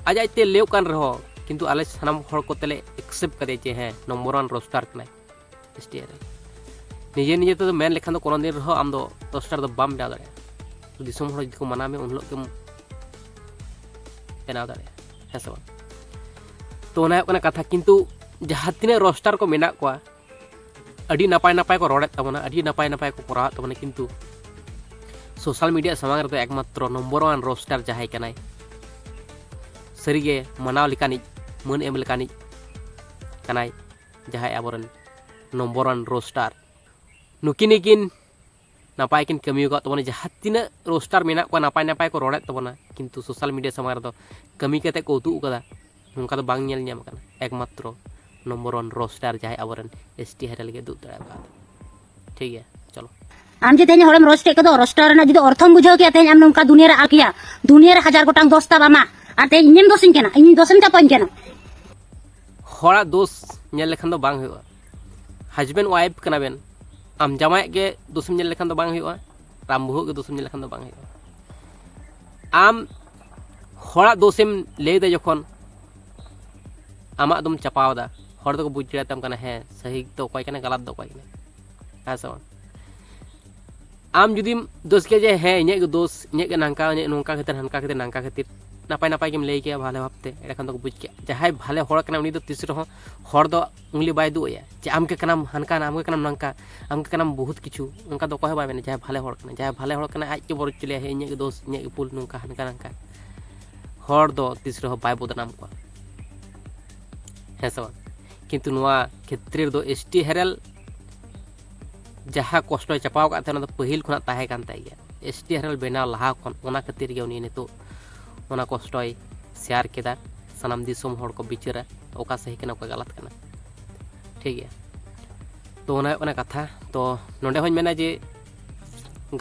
ᱟᱡ ᱟᱡᱛᱮ ᱞᱟᱹᱭᱚᱜ ᱠᱟᱱ ᱨᱮᱦᱚᱸ, ᱠᱤᱱᱛᱩ ᱟᱞᱮ ᱥᱟᱱᱟᱢ ᱦᱚᱲ ᱠᱚᱛᱮ ᱞᱮ ᱮᱠᱥᱮᱯᱴ ᱠᱟᱫᱮᱭᱟ ᱡᱮ ᱦᱮᱸ, ᱱᱚᱢᱵᱚᱨ ᱳᱣᱟᱱ ᱨᱳᱥᱴᱟᱨ ᱠᱟᱱᱟᱭ ᱮᱥ ᱴᱤ ᱦᱮᱨᱮᱞ᱾ ᱱᱤᱡᱮ ᱱᱤᱡᱮ ᱛᱮᱫᱚ ᱢᱮᱱ ᱞᱮᱠᱷᱟᱱ ᱫᱚ ᱠᱳᱱᱳ ᱫᱤᱱ ᱨᱮᱦᱚᱸ ᱟᱢ ᱫᱚ ᱨᱳᱥᱴᱟᱨ ᱫᱚ ᱵᱟᱢ ᱵᱮᱱᱟᱣ ᱫᱟᱲᱮᱭᱟᱜᱼᱟ᱾ ᱫᱤᱥᱚᱢ ᱦᱚᱲ ᱡᱩᱫᱤ ᱠᱚ ᱢᱟᱱᱟᱣ ᱢᱮᱭᱟ, ᱩᱱ ᱦᱤᱞᱳᱜ ᱜᱮᱢ ᱵᱮᱱᱟᱣ ᱫᱟᱲᱮᱭᱟᱜᱼᱟ, ᱦᱮᱸ ᱥᱮ ᱵᱟᱝ? ᱛᱚ ᱚᱱᱟ ᱦᱩᱭᱩᱜ ᱠᱟᱱᱟ ᱠᱟᱛᱷᱟ᱾ ᱠᱤᱱᱛᱩ ᱡᱟᱦᱟᱸ ᱛᱤᱱᱟᱹᱜ ᱨᱳᱥᱴᱟᱨ ᱠᱚ ᱢᱮᱱᱟᱜ ᱠᱚᱣᱟ, ᱟᱹᱰᱤ ᱱᱟᱯᱟᱭ ᱱᱟᱯᱟᱭ ᱠᱚ ᱨᱚᱲᱮᱫ ᱛᱟᱵᱚᱱᱟ, ᱟᱹᱰᱤ ᱱᱟᱯᱟᱭ ᱱᱟᱯᱟᱭ ᱠᱚ ᱠᱚᱨᱟᱣᱮᱫ ᱛᱟᱵᱚᱱᱟ, ᱠᱤᱱᱛᱩ ᱥᱳᱥᱟᱞ ᱢᱤᱰᱤᱭᱟ ᱥᱟᱢᱟᱝ ᱨᱮᱫᱚ ᱮᱠᱢᱟᱛᱨᱚ ᱱᱚᱢᱵᱚᱨ ᱳᱣᱟᱱ ᱨᱳᱥᱴᱟᱨ ᱡᱟᱦᱟᱸᱭ ᱠᱟᱱᱟᱭ, ᱥᱟᱹᱨᱤᱜᱮ ᱢᱟᱱᱟᱣ ᱞᱮᱠᱟᱱᱤᱡ, ᱢᱟᱹᱱ ᱮᱢ ᱞᱮᱠᱟᱱᱤᱡ ᱠᱟᱱᱟᱭ ᱡᱟᱦᱟᱸᱭ ᱟᱵᱚᱨᱮᱱ ᱱᱚᱢᱵᱚᱨ ᱳᱣᱟᱱ ᱨᱳᱥᱴᱟᱨ᱾ ᱱᱩᱠᱤᱱ ᱜᱮᱠᱤᱱ ᱱᱟᱯᱟᱭ ᱠᱤᱱ ᱠᱟᱹᱢᱤ ᱟᱠᱟᱫ ᱛᱟᱵᱚᱱᱟ᱾ ᱡᱟᱦᱟᱸ ᱛᱤᱱᱟᱹᱜ ᱨᱳᱥᱴᱟᱨ ᱢᱮᱱᱟᱜ ᱠᱚᱣᱟ, ᱱᱟᱯᱟᱭ ᱱᱟᱯᱟᱭ ᱠᱚ ᱨᱚᱲᱮᱫ ᱛᱟᱵᱚᱱᱟ, ᱠᱤᱱᱛᱩ ᱥᱳᱥᱟᱞ ᱢᱤᱰᱤᱭᱟ ᱥᱟᱢᱟᱝ ᱨᱮᱫᱚ ᱠᱟᱹᱢᱤ ᱠᱟᱛᱮ ᱠᱚ ᱩᱫᱩᱜ ᱟᱠᱟᱫᱟ, ᱱᱚᱝᱠᱟ ᱫᱚ ᱵᱟᱝ ᱧᱮᱞ ᱧᱟᱢ ᱟᱠᱟᱱᱟ᱾ ᱮᱠᱢᱟᱛᱨᱚ ᱱᱚᱢᱵᱚᱨ ᱳᱣᱟᱱ ᱨᱳᱥᱴᱟᱨ ᱡᱟᱦᱟᱸᱭ ᱟᱵᱚᱨᱮᱱ ᱮᱥ ᱴᱤ ᱦᱮᱨᱮᱞ ᱜᱮ ᱩᱫᱩᱜ ᱫᱟᱲᱮ ᱟᱠᱟᱫᱟ᱾ ᱴᱷᱤᱠ ᱜᱮᱭᱟ, ᱪᱚᱞᱚ᱾ ᱟᱢ ᱡᱮ ᱛᱮᱦᱮᱧ ᱦᱚᱲᱮᱢ ᱨᱳᱥᱴ ᱮᱫ ᱠᱚᱫᱚ, ᱨᱳᱥᱴᱟᱨ ᱨᱮᱱᱟᱜ ᱡᱩᱫᱤ ᱚᱨᱛᱷᱚᱢ ᱵᱩᱡᱷᱟᱹᱣ ᱠᱮᱭᱟ, ᱛᱮᱦᱮᱧ ᱟᱢ ᱱᱚᱝᱠᱟ ᱫᱩᱱᱤᱭᱟᱹ ᱨᱮ ᱟᱞ ᱠᱮᱭᱟ, ᱫᱩᱱᱤᱭᱟᱹ ᱨᱮ ᱦᱟᱡᱟᱨ ᱜᱚᱴᱟᱝ ᱫᱳᱥ ᱛᱟᱢ ᱟᱢᱟᱜ, ᱟᱨ ᱛᱮᱦᱮᱧ ᱤᱧᱮᱢ ᱫᱳᱥᱤᱧ ᱠᱟᱱᱟ, ᱤᱧ ᱫᱳᱥᱮᱢ ᱪᱟᱯᱟᱧ ᱠᱟᱱᱟ᱾ ᱦᱚᱲᱟᱜ ᱫᱳᱥ ᱧᱮᱞ ᱞᱮᱠᱷᱟᱱ ᱫᱚ ᱵᱟᱝ ᱦᱩᱭᱩᱜᱼᱟ᱾ ᱦᱟᱡᱵᱮᱱᱰ ᱣᱟᱭᱤᱯ ᱠᱟᱱᱟ ᱵᱮᱱ, ᱟᱢ ᱡᱟᱶᱟᱭᱟᱜ ᱜᱮ ᱫᱳᱥᱮᱢ ᱧᱮᱞ ᱞᱮᱠᱷᱟᱱ ᱫᱚ ᱵᱟᱝ ᱦᱩᱭᱩᱜᱼᱟ, ᱟᱨ ᱟᱢ ᱵᱟᱹᱦᱩᱣᱟᱜ ᱜᱮ ᱫᱳᱥᱮᱢ ᱧᱮᱞ ᱞᱮᱠᱷᱟᱱ ᱫᱚ ᱵᱟᱝ ᱦᱩᱭᱩᱜᱼᱟ᱾ ᱟᱢ ᱦᱚᱲᱟᱜ ᱫᱳᱥᱮᱢ ᱞᱟᱹᱭᱫᱟ ᱡᱚᱠᱷᱚᱱ, ᱟᱢᱟᱜ ᱫᱚᱢ ᱪᱟᱯᱟᱣᱫᱟ, ᱦᱚᱲ ᱫᱚᱠᱚ ᱵᱩᱡᱽ ᱫᱟᱲᱮᱭᱟᱛᱟᱢ ᱠᱟᱱᱟ, ᱦᱮᱸ, ᱥᱟᱹᱦᱤ ᱫᱚ ᱚᱠᱚᱭ ᱠᱟᱱᱟ, ᱜᱟᱞᱟᱛ ᱫᱚ ᱚᱠᱚᱭ ᱠᱟᱱᱟ, ᱦᱮᱸ ᱥᱮ ᱵᱟᱝ? ᱟᱢ ᱡᱩᱫᱤᱢ ᱫᱳᱥ ᱠᱮᱭᱟ ᱡᱮ ᱦᱮᱸ, ᱤᱧᱟᱹᱜ ᱜᱮ ᱫᱳᱥ, ᱤᱧᱟᱹᱜ ᱜᱮ ᱱᱟᱝᱠᱟ, ᱤᱧᱟᱹᱜ ᱱᱚᱝᱠᱟ ᱠᱷᱟᱹᱛᱤᱨ, ᱦᱟᱱᱠᱟ ᱠᱷᱟᱹᱛᱤᱨ, ᱱᱟᱝᱠᱟ ᱠᱷᱟᱹᱛᱤᱨ, ᱱᱟᱯᱟᱭ ᱱᱟᱯᱟᱭ ᱜᱮᱢ ᱞᱟᱹᱭ ᱠᱮᱭᱟ ᱵᱷᱟᱞᱮ ᱵᱷᱟᱵᱽᱛᱮ, ᱮᱸᱰᱮᱠᱷᱟᱱ ᱫᱚᱠᱚ ᱵᱩᱡᱽ ᱠᱮᱭᱟ᱾ ᱡᱟᱦᱟᱸᱭ ᱵᱷᱟᱞᱮ ᱦᱚᱲ ᱠᱟᱱᱟᱭ, ᱩᱱᱤ ᱫᱚ ᱛᱤᱥ ᱨᱮᱦᱚᱸ ᱦᱚᱲ ᱫᱚ ᱩᱝᱞᱤ ᱵᱟᱭ ᱩᱫᱩᱜ ᱟᱭᱟ ᱡᱮ ᱟᱢ ᱜᱮ ᱠᱟᱱᱟᱢ ᱦᱟᱱᱠᱟᱱ, ᱟᱢ ᱜᱮ ᱠᱟᱱᱟᱢ ᱱᱟᱝᱠᱟ, ᱟᱢ ᱜᱮ ᱠᱟᱱᱟᱢ ᱵᱚᱦᱩᱛ ᱠᱤᱪᱷᱩ, ᱚᱱᱠᱟ ᱫᱚ ᱚᱠᱚᱭ ᱦᱚᱸ ᱵᱟᱭ ᱢᱮᱱᱟ᱾ ᱡᱟᱦᱟᱸᱭ ᱵᱷᱟᱞᱮ ᱦᱚᱲ ᱠᱟᱱᱟᱭ, ᱡᱟᱦᱟᱸᱭ ᱵᱷᱟᱞᱮ ᱦᱚᱲ ᱠᱟᱱᱟᱭ, ᱟᱡ ᱜᱮ ᱵᱚᱨᱚᱡᱽ ᱪᱚ ᱞᱟᱹᱭᱟ, ᱦᱮᱸ, ᱤᱧᱟᱹᱜ ᱜᱮ ᱫᱳᱥ, ᱤᱧᱟᱹᱜ ᱜᱮ ᱵᱷᱩᱞ, ᱱᱚᱝᱠᱟ ᱦᱟᱱᱠᱟ ᱱᱟᱝᱠᱟ᱾ ᱦᱚᱲ ᱫᱚ ᱛᱤᱥ ᱨᱮᱦᱚᱸ ᱵᱟᱭ ᱵᱚᱫᱱᱟᱢ ᱠᱚᱣᱟ, ᱦᱮᱸ ᱥᱮ ᱵᱟᱝ? ᱠᱤᱱᱛᱩ ᱱᱚᱣᱟ ᱠᱷᱮᱛᱨᱮ ᱨᱮᱫᱚ ᱮᱥ ᱴᱤ ᱦᱮᱨᱮᱞ ᱡᱟᱦᱟᱸ ᱠᱚᱥᱴᱚᱭ ᱪᱟᱯᱟᱣ ᱟᱠᱟᱫ ᱛᱟᱦᱮᱸ, ᱚᱱᱟ ᱫᱚ ᱯᱟᱹᱦᱤᱞ ᱠᱷᱚᱱᱟᱜ ᱛᱟᱦᱮᱸ ᱠᱟᱱ ᱛᱟᱭ ᱜᱮᱭᱟ᱾ ᱮᱥ ᱴᱤ ᱦᱮᱨᱮᱞ ᱵᱮᱱᱟᱣ ᱞᱟᱦᱟ ᱠᱷᱚᱱ, ᱚᱱᱟ ᱠᱷᱟᱹᱛᱤᱨ ᱜᱮ ᱩᱱᱤ ᱱᱤᱛᱚᱜ ᱚᱱᱟ ᱠᱚᱥᱴᱚᱭ ᱥᱮᱭᱟᱨ ᱠᱮᱫᱟ᱾ ᱥᱟᱱᱟᱢ ᱫᱤᱥᱚᱢ ᱦᱚᱲ ᱠᱚ ᱵᱤᱪᱟᱹᱨᱟ, ᱚᱠᱟ ᱥᱟᱹᱦᱤ ᱠᱟᱱᱟ, ᱚᱠᱟ ᱜᱟᱞᱟᱛ ᱠᱟᱱᱟ᱾ ᱴᱷᱤᱠ ᱜᱮᱭᱟ, ᱛᱚ ᱚᱱᱟ ᱦᱩᱭᱩᱜ ᱠᱟᱱᱟ ᱠᱟᱛᱷᱟ᱾ ᱛᱚ ᱱᱚᱰᱮ ᱦᱚᱸᱧ ᱢᱮᱱᱟ ᱡᱮ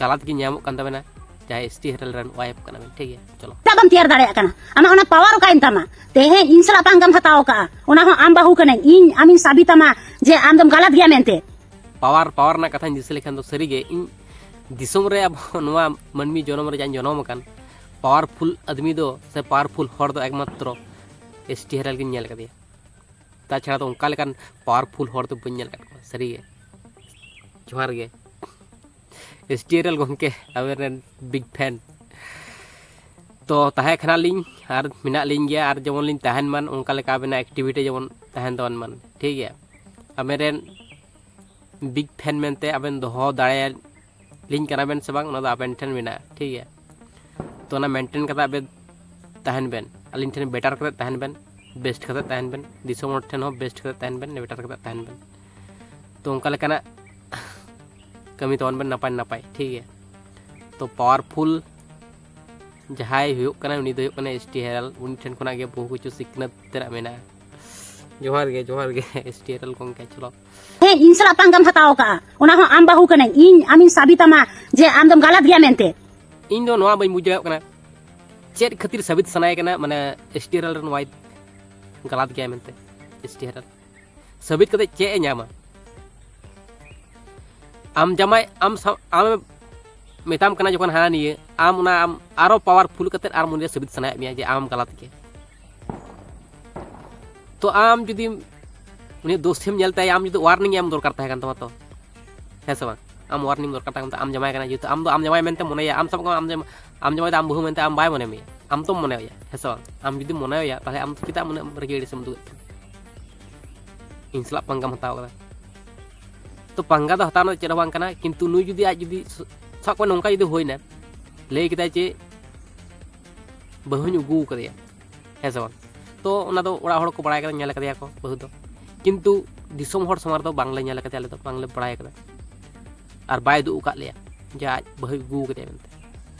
ᱜᱟᱞᱟᱛ ᱜᱮ ᱧᱟᱢᱚᱜ ᱠᱟᱱ ᱛᱟᱵᱮᱱᱟ, ᱡᱟᱦᱟᱸᱭ ᱮᱥ ᱴᱤ ᱦᱮᱨᱮᱞ ᱨᱮᱱ ᱣᱟᱭᱤᱯ ᱠᱟᱱᱟ ᱵᱮᱱ, ᱴᱷᱤᱠ ᱜᱮᱭᱟ? ᱪᱚᱞᱚ᱾ ᱪᱮᱫᱟᱜ ᱵᱟᱢ ᱛᱮᱭᱟᱨ ᱫᱟᱲᱮᱭᱟᱜ ᱠᱟᱱᱟ? ᱟᱢᱟᱜ ᱚᱱᱟ ᱯᱟᱣᱟᱨ ᱚᱠᱟᱭᱮᱱ ᱛᱟᱢᱟ? ᱛᱮᱦᱮᱧ ᱤᱧ ᱥᱟᱞᱟᱜ ᱯᱟᱝᱜᱟᱢ ᱦᱟᱛᱟᱣ ᱠᱟᱜᱼᱟ, ᱚᱱᱟ ᱦᱚᱸ ᱟᱢ ᱵᱟᱹᱦᱩ ᱠᱟᱹᱱᱟᱹᱧ, ᱤᱧ ᱟᱢᱤᱧ ᱥᱟᱵᱤᱛᱟᱢᱟ ᱡᱮ ᱟᱢ ᱫᱚᱢ ᱜᱟᱞᱟᱛ ᱜᱮᱭᱟ ᱢᱮᱱᱛᱮ᱾ ᱯᱟᱣᱟᱨ ᱯᱟᱣᱟᱨ ᱨᱮᱱᱟᱜ ᱠᱟᱛᱷᱟᱧ ᱫᱤᱥᱟᱹ ᱞᱮᱠᱷᱟᱱ ᱫᱚ ᱥᱟᱹᱨᱤᱜᱮ ᱤᱧ ᱫᱤᱥᱚᱢ ᱨᱮ ᱟᱵᱚ ᱱᱚᱣᱟ ᱢᱟᱹᱱᱢᱤ ᱡᱚᱱᱚᱢ ᱨᱮ ᱡᱟᱧ ᱡᱚᱱᱚᱢ ᱟᱠᱟᱱ, ᱯᱟᱣᱟᱨᱯᱷᱩᱞ ᱟᱫᱢᱤ ᱫᱚ ᱥᱮ ᱯᱟᱣᱟᱨᱯᱷᱩᱞ ᱦᱚᱲ ᱫᱚ ᱮᱠᱢᱟᱛᱨᱚ ᱮᱥ ᱴᱤ ᱦᱮᱨᱮᱞ ᱜᱤᱧ ᱧᱮᱞ ᱟᱠᱟᱫᱮᱭᱟ᱾ ᱛᱟᱪᱷᱟᱲᱟ ᱫᱚ ᱚᱱᱠᱟ ᱞᱮᱠᱟᱱ ᱯᱟᱣᱟᱨᱯᱷᱩᱞ ᱦᱚᱲ ᱫᱚ ᱵᱟᱹᱧ ᱧᱮᱞ ᱟᱠᱟᱫ ᱠᱚᱣᱟ ᱥᱟᱹᱨᱤᱜᱮ᱾ ᱡᱚᱦᱟᱨ ᱜᱮ ᱮᱥ ᱴᱤ ᱦᱮᱨᱮᱞ ᱜᱚᱢᱠᱮ, ᱟᱵᱮᱱ ᱨᱮᱱ ᱵᱤᱜᱽ ᱯᱷᱮᱱ᱾ ᱛᱚ ᱛᱟᱦᱮᱸ ᱠᱟᱱᱟᱞᱤᱧ ᱟᱨ ᱢᱮᱱᱟᱜ ᱞᱤᱧ ᱜᱮᱭᱟ, ᱟᱨ ᱡᱮᱢᱚᱱ ᱞᱤᱧ ᱛᱟᱦᱮᱱ ᱢᱟᱱ, ᱚᱱᱠᱟ ᱞᱮᱠᱟ ᱟᱵᱮᱱᱟᱜ ᱮᱠᱴᱤᱵᱷᱤᱴᱤ ᱡᱮᱢᱚᱱ ᱛᱟᱦᱮᱱ ᱛᱟᱵᱚᱱ ᱢᱟᱱ, ᱴᱷᱤᱠ ᱜᱮᱭᱟ? ᱟᱵᱮᱱ ᱨᱮᱱ ᱵᱤᱜᱽ ᱯᱷᱮᱱ ᱢᱮᱱᱛᱮ ᱟᱵᱮᱱ ᱫᱚᱦᱚ ᱫᱟᱲᱮᱭᱟᱞᱤᱧ ᱠᱟᱱᱟ ᱵᱮᱱ ᱥᱮ ᱵᱟᱝ, ᱚᱱᱟ ᱫᱚ ᱟᱵᱮᱱ ᱴᱷᱮᱱ ᱢᱮᱱᱟᱜᱼᱟ, ᱴᱷᱤᱠ ᱜᱮᱭᱟ? ᱛᱚ ᱚᱱᱟ ᱢᱮᱱᱴᱮᱱ ᱠᱟᱛᱮ ᱟᱵᱮᱱ ᱛᱟᱦᱮᱱ ᱵᱮᱱ, ᱟᱹᱞᱤᱧ ᱴᱷᱮᱱ ᱵᱮᱴᱟᱨ ᱠᱟᱛᱮ ᱛᱟᱦᱮᱱ ᱵᱮᱱ, ᱵᱮᱥᱴ ᱠᱟᱛᱮ ᱛᱟᱦᱮᱱ ᱵᱮᱱ, ᱫᱤᱥᱚᱢ ᱦᱚᱲ ᱴᱷᱮᱱ ᱦᱚᱸ ᱵᱮᱥᱴ ᱠᱟᱛᱮ ᱛᱟᱦᱮᱱ ᱵᱮᱱ, ᱵᱮᱴᱟᱨ ᱠᱟᱛᱮ ᱛᱟᱦᱮᱱ ᱵᱮᱱ᱾ ᱛᱚ ᱚᱱᱠᱟ ᱞᱮᱠᱟᱱᱟᱜ ᱠᱟᱹᱢᱤ ᱛᱟᱵᱚᱱ ᱵᱮᱱ ᱱᱟᱯᱟᱭ ᱱᱟᱯᱟᱭ, ᱴᱷᱤᱠ ᱜᱮᱭᱟ? ᱛᱚ ᱯᱟᱣᱟᱨᱯᱷᱩᱞ ᱡᱟᱦᱟᱸᱭ ᱦᱩᱭᱩᱜ ᱠᱟᱱᱟ, ᱩᱱᱤ ᱫᱚ ᱦᱩᱭᱩᱜ ᱠᱟᱱᱟ ᱮᱥ ᱴᱤ ᱦᱮᱨᱮᱞ᱾ ᱩᱱᱤ ᱴᱷᱮᱱ ᱠᱷᱚᱱᱟᱜ ᱜᱮ ᱵᱚᱦᱩ ᱠᱤᱪᱷᱩ ᱥᱤᱠᱷᱱᱟᱹᱛ ᱛᱮᱱᱟᱜ ᱢᱮᱱᱟᱜᱼᱟ᱾ ᱡᱚᱦᱟᱨ ᱜᱮ, ᱡᱚᱦᱟᱨ ᱜᱮ ᱮᱥ ᱴᱤ ᱦᱮᱨᱮᱞ ᱜᱚᱢᱠᱮ, ᱪᱚᱞᱚ᱾ ᱛᱮᱦᱮᱧ ᱤᱧ ᱥᱟᱞᱟᱜ ᱯᱟᱝᱜᱟᱢ ᱦᱟᱛᱟᱣ ᱠᱟᱜᱼᱟ, ᱚᱱᱟ ᱦᱚᱸ ᱟᱢ ᱵᱟᱹᱦᱩ ᱠᱟᱹᱱᱟᱹᱧ, ᱤᱧ ᱟᱢᱤᱧ ᱥᱟᱵᱤᱛᱟᱢᱟ ᱡᱮ ᱟᱢ ᱫᱚᱢ ᱜᱟᱞᱟᱛ ᱜᱮᱭᱟ ᱢᱮᱱᱛᱮ᱾ ᱤᱧ ᱫᱚ ᱱᱚᱣᱟ ᱵᱟᱹᱧ ᱵᱩᱡᱽ ᱫᱟᱲᱮᱭᱟᱜ ᱠᱟᱱᱟ, ᱪᱮᱫ ᱠᱷᱟᱹᱛᱤᱨ ᱥᱟᱹᱵᱤᱛ ᱥᱟᱱᱟᱭᱮ ᱠᱟᱱᱟ, ᱢᱟᱱᱮ ᱮᱥ ᱴᱤ ᱦᱮᱨᱮᱞ ᱨᱮᱱ ᱣᱟᱭᱤᱯ ᱜᱟᱞᱟᱛ ᱜᱮᱭᱟᱭ ᱢᱮᱱᱛᱮ᱾ ᱮᱥ ᱴᱤ ᱦᱮᱨᱮᱞ ᱥᱟᱹᱵᱤᱛ ᱠᱟᱛᱮ ᱪᱮᱫ ᱮ ᱧᱟᱢᱟ? ᱟᱢ ᱡᱟᱢᱟᱭ ᱟᱢ ᱥᱟᱶ ᱟᱢ ᱢᱮᱛᱟᱢ ᱠᱟᱱᱟ ᱡᱚᱠᱷᱚᱱ ᱦᱟᱱᱟ ᱱᱤᱭᱟᱹ, ᱟᱢ ᱚᱱᱟ ᱟᱢ ᱟᱨᱚ ᱯᱟᱣᱟᱨᱯᱷᱩᱞ ᱠᱟᱛᱮ ᱟᱨ ᱢᱚᱱᱮ ᱥᱟᱹᱵᱤᱛ ᱥᱟᱱᱟᱭᱮᱫ ᱢᱮᱭᱟ ᱡᱮ ᱟᱢ ᱜᱟᱞᱟᱛ ᱜᱮ᱾ ᱛᱚ ᱟᱢ ᱡᱩᱫᱤ ᱩᱱᱤ ᱫᱳᱥ ᱮᱢ ᱧᱮᱞ ᱛᱟᱭᱟ, ᱟᱢ ᱡᱩᱫᱤ ᱳᱣᱟᱨᱱᱤᱝ ᱮᱢ ᱫᱚᱨᱠᱟᱨ ᱛᱟᱦᱮᱸ ᱠᱟᱱ ᱛᱟᱢᱟ ᱛᱚ, ᱦᱮᱸ ᱥᱮ ᱵᱟᱝ? ᱟᱢ ᱳᱣᱟᱨᱱᱤᱝ ᱫᱚᱨᱠᱟᱨ ᱛᱟᱦᱮᱸ ᱠᱟᱱ ᱛᱟᱢᱟ, ᱟᱢ ᱡᱟᱢᱟᱭ ᱠᱟᱱᱟ ᱡᱮᱦᱮᱛᱩ, ᱟᱢ ᱫᱚ ᱟᱢ ᱡᱟᱢᱟᱭ ᱢᱮᱱᱛᱮ ᱢᱚᱱᱮᱭᱟ, ᱟᱢ ᱥᱟᱵ ᱠᱟᱜ ᱢᱮ ᱟᱢ ᱡᱟᱢ- ᱟᱢ ᱡᱟᱢᱟᱭ ᱫᱚ ᱟᱢ ᱵᱟᱹᱦᱩ ᱢᱮᱱᱛᱮ ᱟᱢ ᱵᱟᱭ ᱢᱚᱱᱮ ᱢᱮᱭᱟ, ᱟᱢ ᱛᱚᱢ ᱢᱚᱱᱮᱭᱟ, ᱦᱮᱸ ᱥᱮ ᱵᱟᱝ? ᱟᱢ ᱡᱩᱫᱤ ᱢᱚᱱᱮᱭᱟ ᱛᱟᱦᱞᱮ ᱟᱢ ᱪᱮᱫᱟᱜ ᱩᱱᱟᱹᱜ ᱨᱟᱹᱜᱤ ᱟᱹᱲᱤᱥᱮᱢ ᱩᱫᱩᱜ ᱮᱫ ᱛᱟᱦᱮᱸᱫ? ᱤᱧ ᱥᱟᱞᱟᱜ ᱯᱟᱝᱜᱟᱢ ᱦᱟᱛᱟᱣ ᱠᱟᱫᱟ᱾ ᱛᱚ ᱯᱟᱝᱜᱟ ᱫᱚ ᱦᱟᱛᱟᱣ ᱨᱮᱱᱟᱜ ᱪᱮᱫ ᱦᱚᱸ ᱵᱟᱝ ᱠᱟᱱᱟ, ᱠᱤᱱᱛᱩ ᱱᱩᱭ ᱡᱩᱫᱤ ᱟᱡ ᱡᱩᱫᱤ ᱥ- ᱥᱟᱵ ᱠᱟᱜ ᱢᱮ ᱱᱚᱝᱠᱟ ᱡᱩᱫᱤ ᱦᱩᱭᱱᱟ, ᱞᱟᱹᱭ ᱠᱮᱫᱟᱭ ᱡᱮ ᱵᱟᱹᱦᱩᱧ ᱟᱹᱜᱩ ᱟᱠᱟᱫᱮᱭᱟ, ᱦᱮᱸ ᱥᱮ ᱵᱟᱝ? ᱛᱚ ᱚᱱᱟ ᱫᱚ ᱚᱲᱟᱜ ᱦᱚᱲ ᱠᱚ ᱵᱟᱲᱟᱭ ᱠᱟᱫᱟ, ᱧᱮᱞ ᱠᱟᱫᱮᱭᱟ ᱠᱚ ᱵᱟᱹᱦᱩ ᱫᱚ, ᱠᱤᱱᱛᱩ ᱫᱤᱥᱚᱢ ᱦᱚᱲ ᱥᱟᱢᱟᱝ ᱨᱮᱫᱚ ᱵᱟᱝᱞᱮ ᱧᱮᱞ ᱠᱟᱫᱮᱭᱟ, ᱟᱞᱮ ᱫᱚ ᱵᱟᱝᱞᱮ ᱵᱟᱲᱟᱭ ᱠᱟᱫᱟ᱾ ᱟᱨ ᱵᱟᱭ ᱩᱫᱩᱜ ᱟᱠᱟᱫ ᱞᱮᱭᱟ ᱡᱮ ᱟᱡ ᱵᱟᱹᱦᱩᱭ ᱟᱹᱜᱩ ᱟᱠᱟᱫᱮᱭᱟ ᱢᱮᱱᱛᱮ,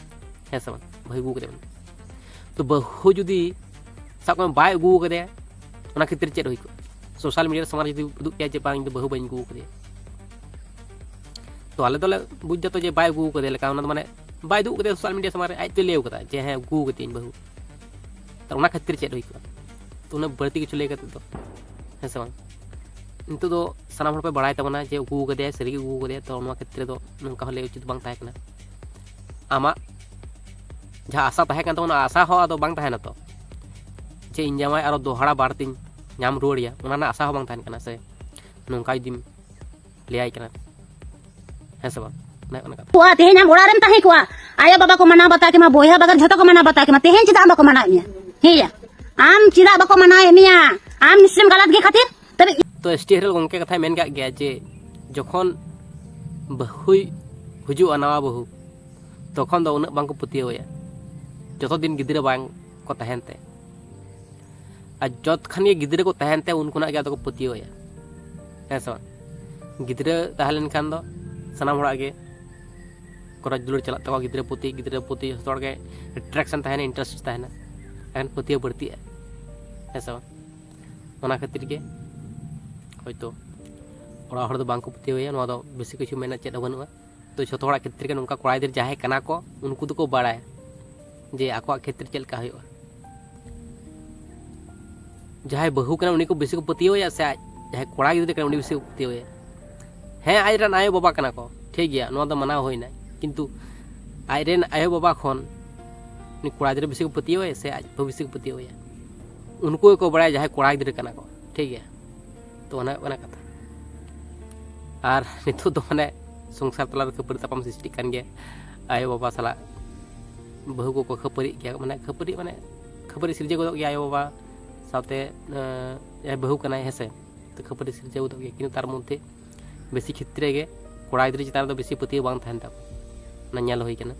ᱦᱮᱸ ᱥᱮ ᱵᱟᱝ? ᱵᱟᱹᱦᱩᱭ ᱟᱹᱜᱩ ᱟᱠᱟᱫᱮᱭᱟ ᱢᱮᱱᱛᱮ᱾ ᱛᱚ ᱵᱟᱹᱦᱩ ᱡᱩᱫᱤ ᱥᱟᱵ ᱠᱟᱜ ᱢᱮ ᱵᱟᱭ ᱟᱹᱜᱩ ᱟᱠᱟᱫᱮᱭᱟ, ᱚᱱᱟ ᱠᱷᱟᱹᱛᱤᱨ ᱪᱮᱫ ᱦᱩᱭ ᱠᱚᱜᱼᱟ? ᱥᱳᱥᱟᱞ ᱢᱤᱰᱤᱭᱟ ᱨᱮ ᱥᱟᱢᱟᱝ ᱨᱮ ᱡᱩᱫᱤ ᱩᱫᱩᱜ ᱠᱮᱭᱟ ᱡᱮ ᱵᱟᱝ, ᱤᱧ ᱫᱚ ᱵᱟᱹᱦᱩ ᱵᱟᱹᱧ ᱟᱹᱜᱩ ᱟᱠᱟᱫᱮᱭᱟ, ᱛᱚ ᱟᱞᱮ ᱫᱚᱞᱮ ᱵᱩᱡᱽ ᱫᱟ ᱛᱚ ᱡᱮ ᱵᱟᱭ ᱟᱹᱜᱩ ᱟᱠᱟᱫᱮᱭᱟ ᱞᱮᱠᱟ, ᱚᱱᱟ ᱫᱚ ᱢᱟᱱᱮ ᱵᱟᱭ ᱫᱩᱜ ᱠᱟᱫᱮᱭᱟ ᱥᱳᱥᱟᱞ ᱢᱤᱰᱤᱭᱟ ᱥᱟᱢᱟᱝ ᱨᱮ, ᱟᱡ ᱛᱮ ᱞᱟᱹᱭ ᱠᱟᱫᱟ ᱡᱮ ᱦᱮᱸ ᱟᱹᱜᱩ ᱠᱟᱫᱮᱭᱟᱹᱧ ᱵᱟᱹᱦᱩ᱾ ᱛᱚ ᱚᱱᱟ ᱠᱷᱟᱹᱛᱤᱨ ᱪᱮᱫ ᱦᱩᱭ ᱠᱚᱜᱼᱟ? ᱛᱚ ᱩᱱᱟᱹᱜ ᱵᱟᱹᱲᱛᱤ ᱠᱤᱪᱷᱩ ᱞᱟᱹᱭ ᱠᱟᱛᱮ ᱫᱚ, ᱦᱮᱸ ᱥᱮ ᱵᱟᱝ? ᱱᱤᱛᱚᱜ ᱫᱚ ᱥᱟᱱᱟᱢ ᱦᱚᱲ ᱯᱮ ᱵᱟᱲᱟᱭ ᱛᱟᱵᱚᱱᱟ ᱡᱮ ᱟᱹᱜᱩ ᱠᱟᱫᱮᱭᱟᱭ, ᱥᱟᱹᱨᱤ ᱜᱮ ᱟᱹᱜᱩ ᱠᱟᱫᱮᱭᱟ᱾ ᱛᱚ ᱱᱚᱣᱟ ᱠᱷᱮᱛᱨᱮ ᱫᱚ ᱱᱚᱝᱠᱟ ᱦᱚᱸ ᱞᱟᱹᱭ ᱩᱪᱤᱛ ᱵᱟᱝ ᱛᱟᱦᱮᱸ ᱠᱟᱱᱟ᱾ ᱟᱢᱟᱜ ᱡᱟᱦᱟᱸ ᱟᱥᱟ ᱛᱟᱦᱮᱸ ᱠᱟᱱ ᱛᱟᱢᱟ, ᱚᱱᱟ ᱟᱥᱟ ᱦᱚᱸ ᱟᱫᱚ ᱵᱟᱝ ᱛᱟᱦᱮᱱᱟ ᱛᱚ, ᱡᱮ ᱤᱧ ᱡᱟᱶᱟᱭ ᱟᱨᱚ ᱫᱚᱦᱲᱟ ᱵᱟᱨ ᱛᱤᱧ ᱧᱟᱢ ᱨᱩᱣᱟᱹᱲᱮᱭᱟ, ᱚᱱᱟ ᱨᱮᱱᱟᱜ ᱟᱥᱟ ᱦᱚᱸ ᱵᱟᱝ ᱛᱟᱦᱮᱱ ᱠᱟᱱᱟ ᱥᱮ᱾ ᱱᱚᱝᱠᱟ ᱡᱩᱫᱤᱢ ᱞᱟᱹᱭᱟᱭ ᱠᱟᱱᱟ, ᱦᱮᱸ ᱥᱮ ᱵᱟᱝ? ᱚᱱᱟ ᱦᱩᱭᱩᱜ ᱠᱟᱱᱟ ᱠᱟᱛᱷᱟ᱾ ᱠᱚᱜᱼᱟ, ᱛᱮᱦᱮᱧ ᱟᱢ ᱚᱲᱟᱜ ᱨᱮᱢ ᱛᱟᱦᱮᱸ ᱠᱚᱜᱼᱟ, ᱟᱭᱳ ᱵᱟᱵᱟ ᱠᱚ ᱢᱟᱱᱟᱣ ᱵᱟᱛᱟᱣ ᱠᱮᱢᱟ, ᱵᱚᱭᱦᱟ ᱵᱟᱜᱟᱨ ᱡᱷᱚᱛᱚ ᱠᱚ ᱢᱟᱱᱟᱣ ᱵᱟᱛᱟᱣ ᱠᱮᱢᱟ, ᱛᱮᱦᱮᱧ ᱪᱮᱫᱟᱜ ᱟᱢ ᱵᱟᱠᱚ ᱢᱟᱱᱟᱣᱮᱫ ᱢᱮᱭᱟ? ᱦᱮᱸᱭᱟ, ᱟᱢ ᱪᱮᱫᱟᱜ ᱵᱟᱠᱚ ᱢᱟᱱᱟᱣᱮᱫ ᱢᱮᱭᱟ? ᱟᱢ ᱱᱤᱥᱪᱚᱭᱮᱢ ᱜᱟᱞᱟᱛ ᱜᱮ ᱠᱷᱟᱹᱛᱤᱨ᱾ ᱛᱚᱵᱮ ᱛᱚ ᱮᱥ ᱴᱤ ᱦᱮᱨᱮᱞ ᱜᱚᱢᱠᱮ ᱠᱟᱛᱷᱟᱭ ᱢᱮᱱ ᱠᱟᱜ ᱜᱮᱭᱟ ᱡᱮ ᱡᱚᱠᱷᱚᱱ ᱵᱟᱹᱦᱩᱭ ᱦᱤᱡᱩᱜᱼᱟ, ᱱᱟᱣᱟ ᱵᱟᱹᱦᱩ, ᱛᱚᱠᱷᱚᱱ ᱫᱚ ᱩᱱᱟᱹᱜ ᱵᱟᱝ ᱠᱚ ᱯᱟᱹᱛᱭᱟᱹᱣ ᱟᱭᱟ, ᱡᱚᱛᱚ ᱫᱤᱱ ᱜᱤᱫᱽᱨᱟᱹ ᱵᱟᱝ ᱠᱚ ᱛᱟᱦᱮᱱ ᱛᱮ᱾ ᱟᱨ ᱡᱚᱛ ᱠᱷᱟᱱ ᱜᱮ ᱜᱤᱫᱽᱨᱟᱹ ᱠᱚ ᱛᱟᱦᱮᱱ ᱛᱮ, ᱩᱱ ᱠᱷᱚᱱᱟᱜ ᱜᱮ ᱟᱫᱚ ᱠᱚ ᱯᱟᱹᱛᱭᱟᱹᱣ ᱟᱭᱟ, ᱦᱮᱸ ᱥᱮ ᱵᱟᱝ? ᱜᱤᱫᱽᱨᱟᱹ ᱛᱟᱦᱮᱸ ᱞᱮᱱᱠᱷᱟᱱ ᱫᱚ ᱥᱟᱱᱟᱢ ᱦᱚᱲᱟᱜ ᱜᱮ ᱜᱚᱨᱚᱡᱽ ᱫᱩᱞᱟᱹᱲ ᱪᱟᱞᱟᱜ ᱛᱟᱠᱚᱣᱟ, ᱜᱤᱫᱽᱨᱟᱹ ᱯᱨᱚᱛᱤ, ᱜᱤᱫᱽᱨᱟᱹ ᱯᱨᱚᱛᱤ ᱡᱚᱛᱚ ᱦᱚᱲ ᱜᱮ ᱮᱴᱨᱟᱠᱥᱚᱱ ᱛᱟᱦᱮᱱᱟ, ᱤᱱᱴᱟᱨᱮᱥᱴ ᱛᱟᱦᱮᱱᱟ, ᱮᱱᱠᱷᱟᱱ ᱯᱟᱹᱛᱭᱟᱹᱣ ᱵᱟᱹᱲᱛᱤᱜᱼᱟ, ᱦᱮᱸ ᱥᱮ ᱵᱟᱝ? ᱚᱱᱟ ᱠᱷᱟᱹᱛᱤᱨ ᱜᱮ ᱦᱚᱭᱛᱳ ᱚᱲᱟᱜ ᱦᱚᱲ ᱫᱚ ᱵᱟᱝ ᱠᱚ ᱯᱟᱹᱛᱭᱟᱹᱣ ᱟᱭᱟ᱾ ᱱᱚᱣᱟ ᱫᱚ ᱵᱮᱥᱤ ᱠᱤᱪᱷᱩ ᱢᱮᱱᱟᱜ ᱪᱮᱫ ᱦᱚᱸ ᱵᱟᱹᱱᱩᱜᱼᱟ᱾ ᱛᱚ ᱡᱷᱚᱛᱚ ᱦᱚᱲᱟᱜ ᱠᱷᱮᱛᱨᱮ ᱜᱮ ᱱᱚᱝᱠᱟ, ᱠᱚᱲᱟ ᱜᱤᱫᱽᱨᱟᱹ ᱡᱟᱦᱟᱸᱭ ᱠᱟᱱᱟ ᱠᱚ, ᱩᱱᱠᱩ ᱫᱚᱠᱚ ᱵᱟᱲᱟᱭᱟ ᱡᱮ ᱟᱠᱚᱣᱟᱜ ᱠᱷᱮᱛᱨᱮ ᱪᱮᱫ ᱞᱮᱠᱟ ᱦᱩᱭᱩᱜᱼᱟ᱾ ᱡᱟᱦᱟᱸᱭ ᱵᱟᱹᱦᱩ ᱠᱟᱱᱟ, ᱩᱱᱤ ᱠᱚ ᱵᱮᱥᱤ ᱠᱚ ᱯᱟᱹᱛᱭᱟᱹᱣ ᱟᱭᱟ, ᱥᱮ ᱟᱡ ᱡᱟᱦᱟᱸᱭ ᱠᱚᱲᱟ ᱜᱤᱫᱽᱨᱟᱹ ᱠᱟᱱᱟ, ᱩᱱᱤ ᱵᱮᱥᱤ ᱠᱚ ᱯᱟᱹᱛᱭᱟᱹᱣ ᱟᱭᱟ? ᱦᱮᱸ, ᱟᱡ ᱨᱮᱱ ᱟᱭᱳ ᱵᱟᱵᱟ ᱠᱟᱱᱟ ᱠᱚ, ᱴᱷᱤᱠ ᱜᱮᱭᱟ, ᱱᱚᱣᱟ ᱫᱚ ᱢᱟᱱᱟᱣ ᱦᱩᱭᱱᱟ, ᱠᱤᱱᱛᱩ ᱟᱡ ᱨᱮᱱ ᱟᱭᱳ ᱵᱟᱵᱟ ᱠᱷᱚᱱ ᱩᱱᱤ ᱠᱚᱲᱟ ᱜᱤᱫᱽᱨᱟᱹ ᱵᱮᱥᱤ ᱠᱚ ᱯᱟᱹᱛᱭᱟᱹᱣ ᱟᱭᱟ ᱥᱮ ᱟᱡ ᱵᱟᱹᱦᱩ ᱵᱮᱥᱤ ᱠᱚ ᱯᱟᱹᱛᱭᱟᱹᱣ ᱟᱭᱟ? ᱩᱱᱠᱩ ᱜᱮᱠᱚ ᱵᱟᱲᱟᱭᱟ ᱡᱟᱦᱟᱸᱭ ᱠᱚᱲᱟ ᱜᱤᱫᱽᱨᱟᱹ ᱠᱟᱱᱟ ᱠᱚ, ᱴᱷᱤᱠ ᱜᱮᱭᱟ᱾ ᱛᱚ ᱚᱱᱟ ᱦᱩᱭᱩᱜ ᱠᱟᱱᱟ ᱠᱟᱛᱷᱟ᱾ ᱟᱨ ᱱᱤᱛᱚᱜ ᱫᱚ ᱢᱟᱱᱮ ᱥᱚᱝᱥᱟᱨ ᱛᱟᱞᱟᱨᱮ ᱠᱷᱟᱹᱯᱟᱹᱨᱤ ᱛᱟᱯᱟᱢ ᱥᱨᱤᱥᱴᱤᱜ ᱠᱟᱱ ᱜᱮᱭᱟ, ᱟᱭᱳ ᱵᱟᱵᱟ ᱥᱟᱞᱟᱜ ᱵᱟᱹᱦᱩ ᱠᱚᱠᱚ ᱠᱷᱟᱹᱯᱟᱹᱨᱤᱜ ᱜᱮᱭᱟ, ᱢᱟᱱᱮ ᱠᱷᱟᱹᱯᱟᱹᱨᱤ, ᱢᱟᱱᱮ ᱠᱷᱟᱹᱯᱟᱹᱨᱤ ᱥᱤᱨᱡᱟᱹᱣ ᱜᱚᱫᱚᱜ ᱜᱮᱭᱟ ᱟᱭᱳ ᱵᱟᱵᱟ ᱥᱟᱶᱛᱮ, ᱮᱸ, ᱡᱟᱦᱟᱸᱭ ᱵᱟᱹᱦᱩ ᱠᱟᱱᱟᱭ, ᱦᱮᱸ ᱥᱮ, ᱛᱚ ᱠᱷᱟᱹᱯᱟᱹᱨᱤ ᱥᱤᱨᱡᱟᱹᱣ ᱜᱚᱫᱚᱜ ᱜᱮᱭᱟ, ᱠᱤᱱᱛᱩ ᱛᱟᱨ ᱢᱚᱫᱽᱫᱷᱮ ᱵᱮᱥᱤ ᱠᱷᱮᱛᱨᱮ ᱜᱮ ᱠᱚᱲᱟ ᱜᱤᱫᱽᱨᱟᱹ ᱪᱮᱛᱟᱱ ᱨᱮᱫᱚ ᱵᱮᱥᱤ ᱯᱟᱹᱛᱭᱟᱹᱣ ᱵᱟᱝ ᱛᱟᱦᱮᱱ ᱛᱟᱠᱚ, ᱚᱱᱟ ᱧᱮᱞ ᱦᱩᱭ ᱠᱟᱱᱟ,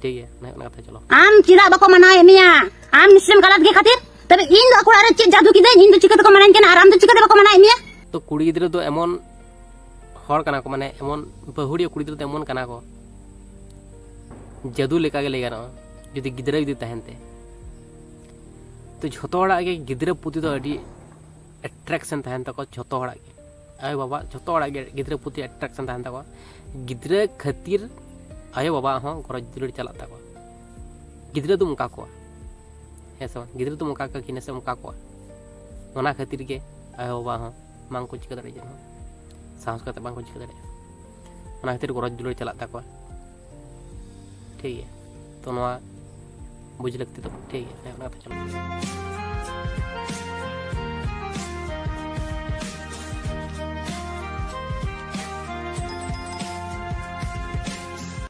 ᱴᱷᱤᱠ ᱜᱮᱭᱟ᱾ ᱚᱱᱟ ᱦᱩᱭᱩᱜ ᱠᱟᱱᱟ ᱠᱟᱛᱷᱟ᱾ ᱪᱚᱞᱚ, ᱟᱢ ᱪᱮᱫᱟᱜ ᱵᱟᱠᱚ ᱢᱟᱱᱟᱣᱮᱫ ᱢᱮᱭᱟ? ᱟᱢ ᱱᱤᱥᱪᱚᱭᱮᱢ ᱜᱟᱞᱟᱛ ᱜᱮ ᱠᱷᱟᱹᱛᱤᱨ᱾ ᱛᱚᱵᱮ ᱤᱧ ᱫᱚ ᱟᱠᱚ ᱚᱲᱟᱜ ᱨᱮ ᱪᱮᱫ ᱡᱟᱫᱩ ᱠᱤᱫᱟᱹᱧ, ᱤᱧ ᱫᱚ ᱪᱤᱠᱟᱹ ᱛᱮᱠᱚ ᱢᱟᱱᱟᱧ ᱠᱟᱱᱟ ᱟᱨ ᱟᱢ ᱫᱚ ᱪᱤᱠᱟᱹ ᱛᱮ ᱵᱟᱠᱚ ᱢᱟᱱᱟᱣᱮᱫ ᱢᱮᱭᱟ? ᱛᱚ ᱠᱩᱲᱤ ᱜᱤᱫᱽᱨᱟᱹ ᱫᱚ ᱮᱢᱚᱱ ᱦᱚᱲ ᱠᱟᱱᱟ ᱠᱚ, ᱢᱟᱱᱮ ᱮᱢᱚᱱ ᱵᱟᱹᱦᱩᱲᱤᱭᱟᱹ ᱠᱩᱲᱤ ᱜᱤᱫᱽᱨᱟᱹ ᱫᱚ ᱮᱢᱚᱱ ᱠᱟᱱᱟ ᱠᱚ, ᱡᱟᱹᱫᱩ ᱞᱮᱠᱟ ᱜᱮ ᱞᱟᱹᱭ ᱜᱟᱱᱚᱜᱼᱟ, ᱡᱩᱫᱤ ᱜᱤᱫᱽᱨᱟᱹ ᱡᱩᱫᱤ ᱛᱟᱦᱮᱱ ᱛᱮ᱾ ᱛᱚ ᱡᱷᱚᱛᱚ ᱦᱚᱲᱟᱜ ᱜᱮ ᱜᱤᱫᱽᱨᱟᱹ ᱯᱨᱚᱛᱤ ᱫᱚ ᱟᱹᱰᱤ ᱮᱴᱨᱟᱠᱥᱚᱱ ᱛᱟᱦᱮᱱ ᱛᱟᱠᱚᱣᱟ, ᱡᱷᱚᱛᱚ ᱦᱚᱲᱟᱜ ᱜᱮ, ᱟᱭᱳ ᱵᱟᱵᱟ ᱡᱷᱚᱛᱚ ᱦᱚᱲᱟᱜ ᱜᱮ ᱜᱤᱫᱽᱨᱟᱹ ᱯᱨᱚᱛᱤ ᱮᱴᱨᱟᱠᱥᱚᱱ ᱛᱟᱦᱮᱱ ᱛᱟᱠᱚᱣᱟ᱾ ᱜᱤᱫᱽᱨᱟᱹ ᱠᱷᱟᱹᱛᱤᱨ ᱟᱭᱳᱼᱵᱟᱵᱟ ᱦᱚᱸ ᱜᱚᱨᱚᱡᱽ ᱫᱩᱞᱟᱹᱲ ᱪᱟᱞᱟᱜ ᱛᱟᱠᱚᱣᱟ᱾ ᱜᱤᱫᱽᱨᱟᱹ ᱫᱚᱢ ᱚᱱᱠᱟ ᱠᱚᱣᱟ, ᱦᱮᱸ ᱥᱮ ᱵᱟᱝ? ᱜᱤᱫᱽᱨᱟᱹ ᱫᱚᱢ ᱚᱱᱠᱟ ᱠᱟᱠᱤᱱᱟ ᱥᱮ ᱚᱱᱠᱟ ᱠᱚᱣᱟ᱾ ᱚᱱᱟ ᱠᱷᱟᱹᱛᱤᱨ ᱜᱮ ᱟᱭᱳᱼᱵᱟᱵᱟ ᱦᱚᱸ ᱵᱟᱝ ᱠᱚ ᱪᱤᱠᱟᱹ ᱫᱟᱲᱮᱭᱟᱜᱼᱟ, ᱪᱮᱫ ᱦᱚᱸ ᱥᱟᱦᱚᱥ ᱠᱟᱛᱮ ᱵᱟᱝ ᱠᱚ ᱪᱤᱠᱟᱹ ᱫᱟᱲᱮᱭᱟᱜᱼᱟ᱾ ᱚᱱᱟ ᱠᱷᱟᱹᱛᱤᱨ ᱜᱚᱨᱚᱡᱽ ᱫᱩᱞᱟᱹᱲ ᱪᱟᱞᱟᱜ ᱛᱟᱠᱚᱣᱟ᱾ ᱴᱷᱤᱠ ᱜᱮᱭᱟ, ᱛᱚ ᱱᱚᱣᱟ ᱵᱩᱡᱽ ᱞᱟᱹᱠᱛᱤ ᱛᱟᱵᱚᱱ᱾ ᱴᱷᱤᱠ ᱜᱮᱭᱟ, ᱦᱮᱸ, ᱚᱱᱟ ᱠᱟᱛᱷᱟ ᱪᱟᱞᱟᱜ ᱠᱟᱱᱟ᱾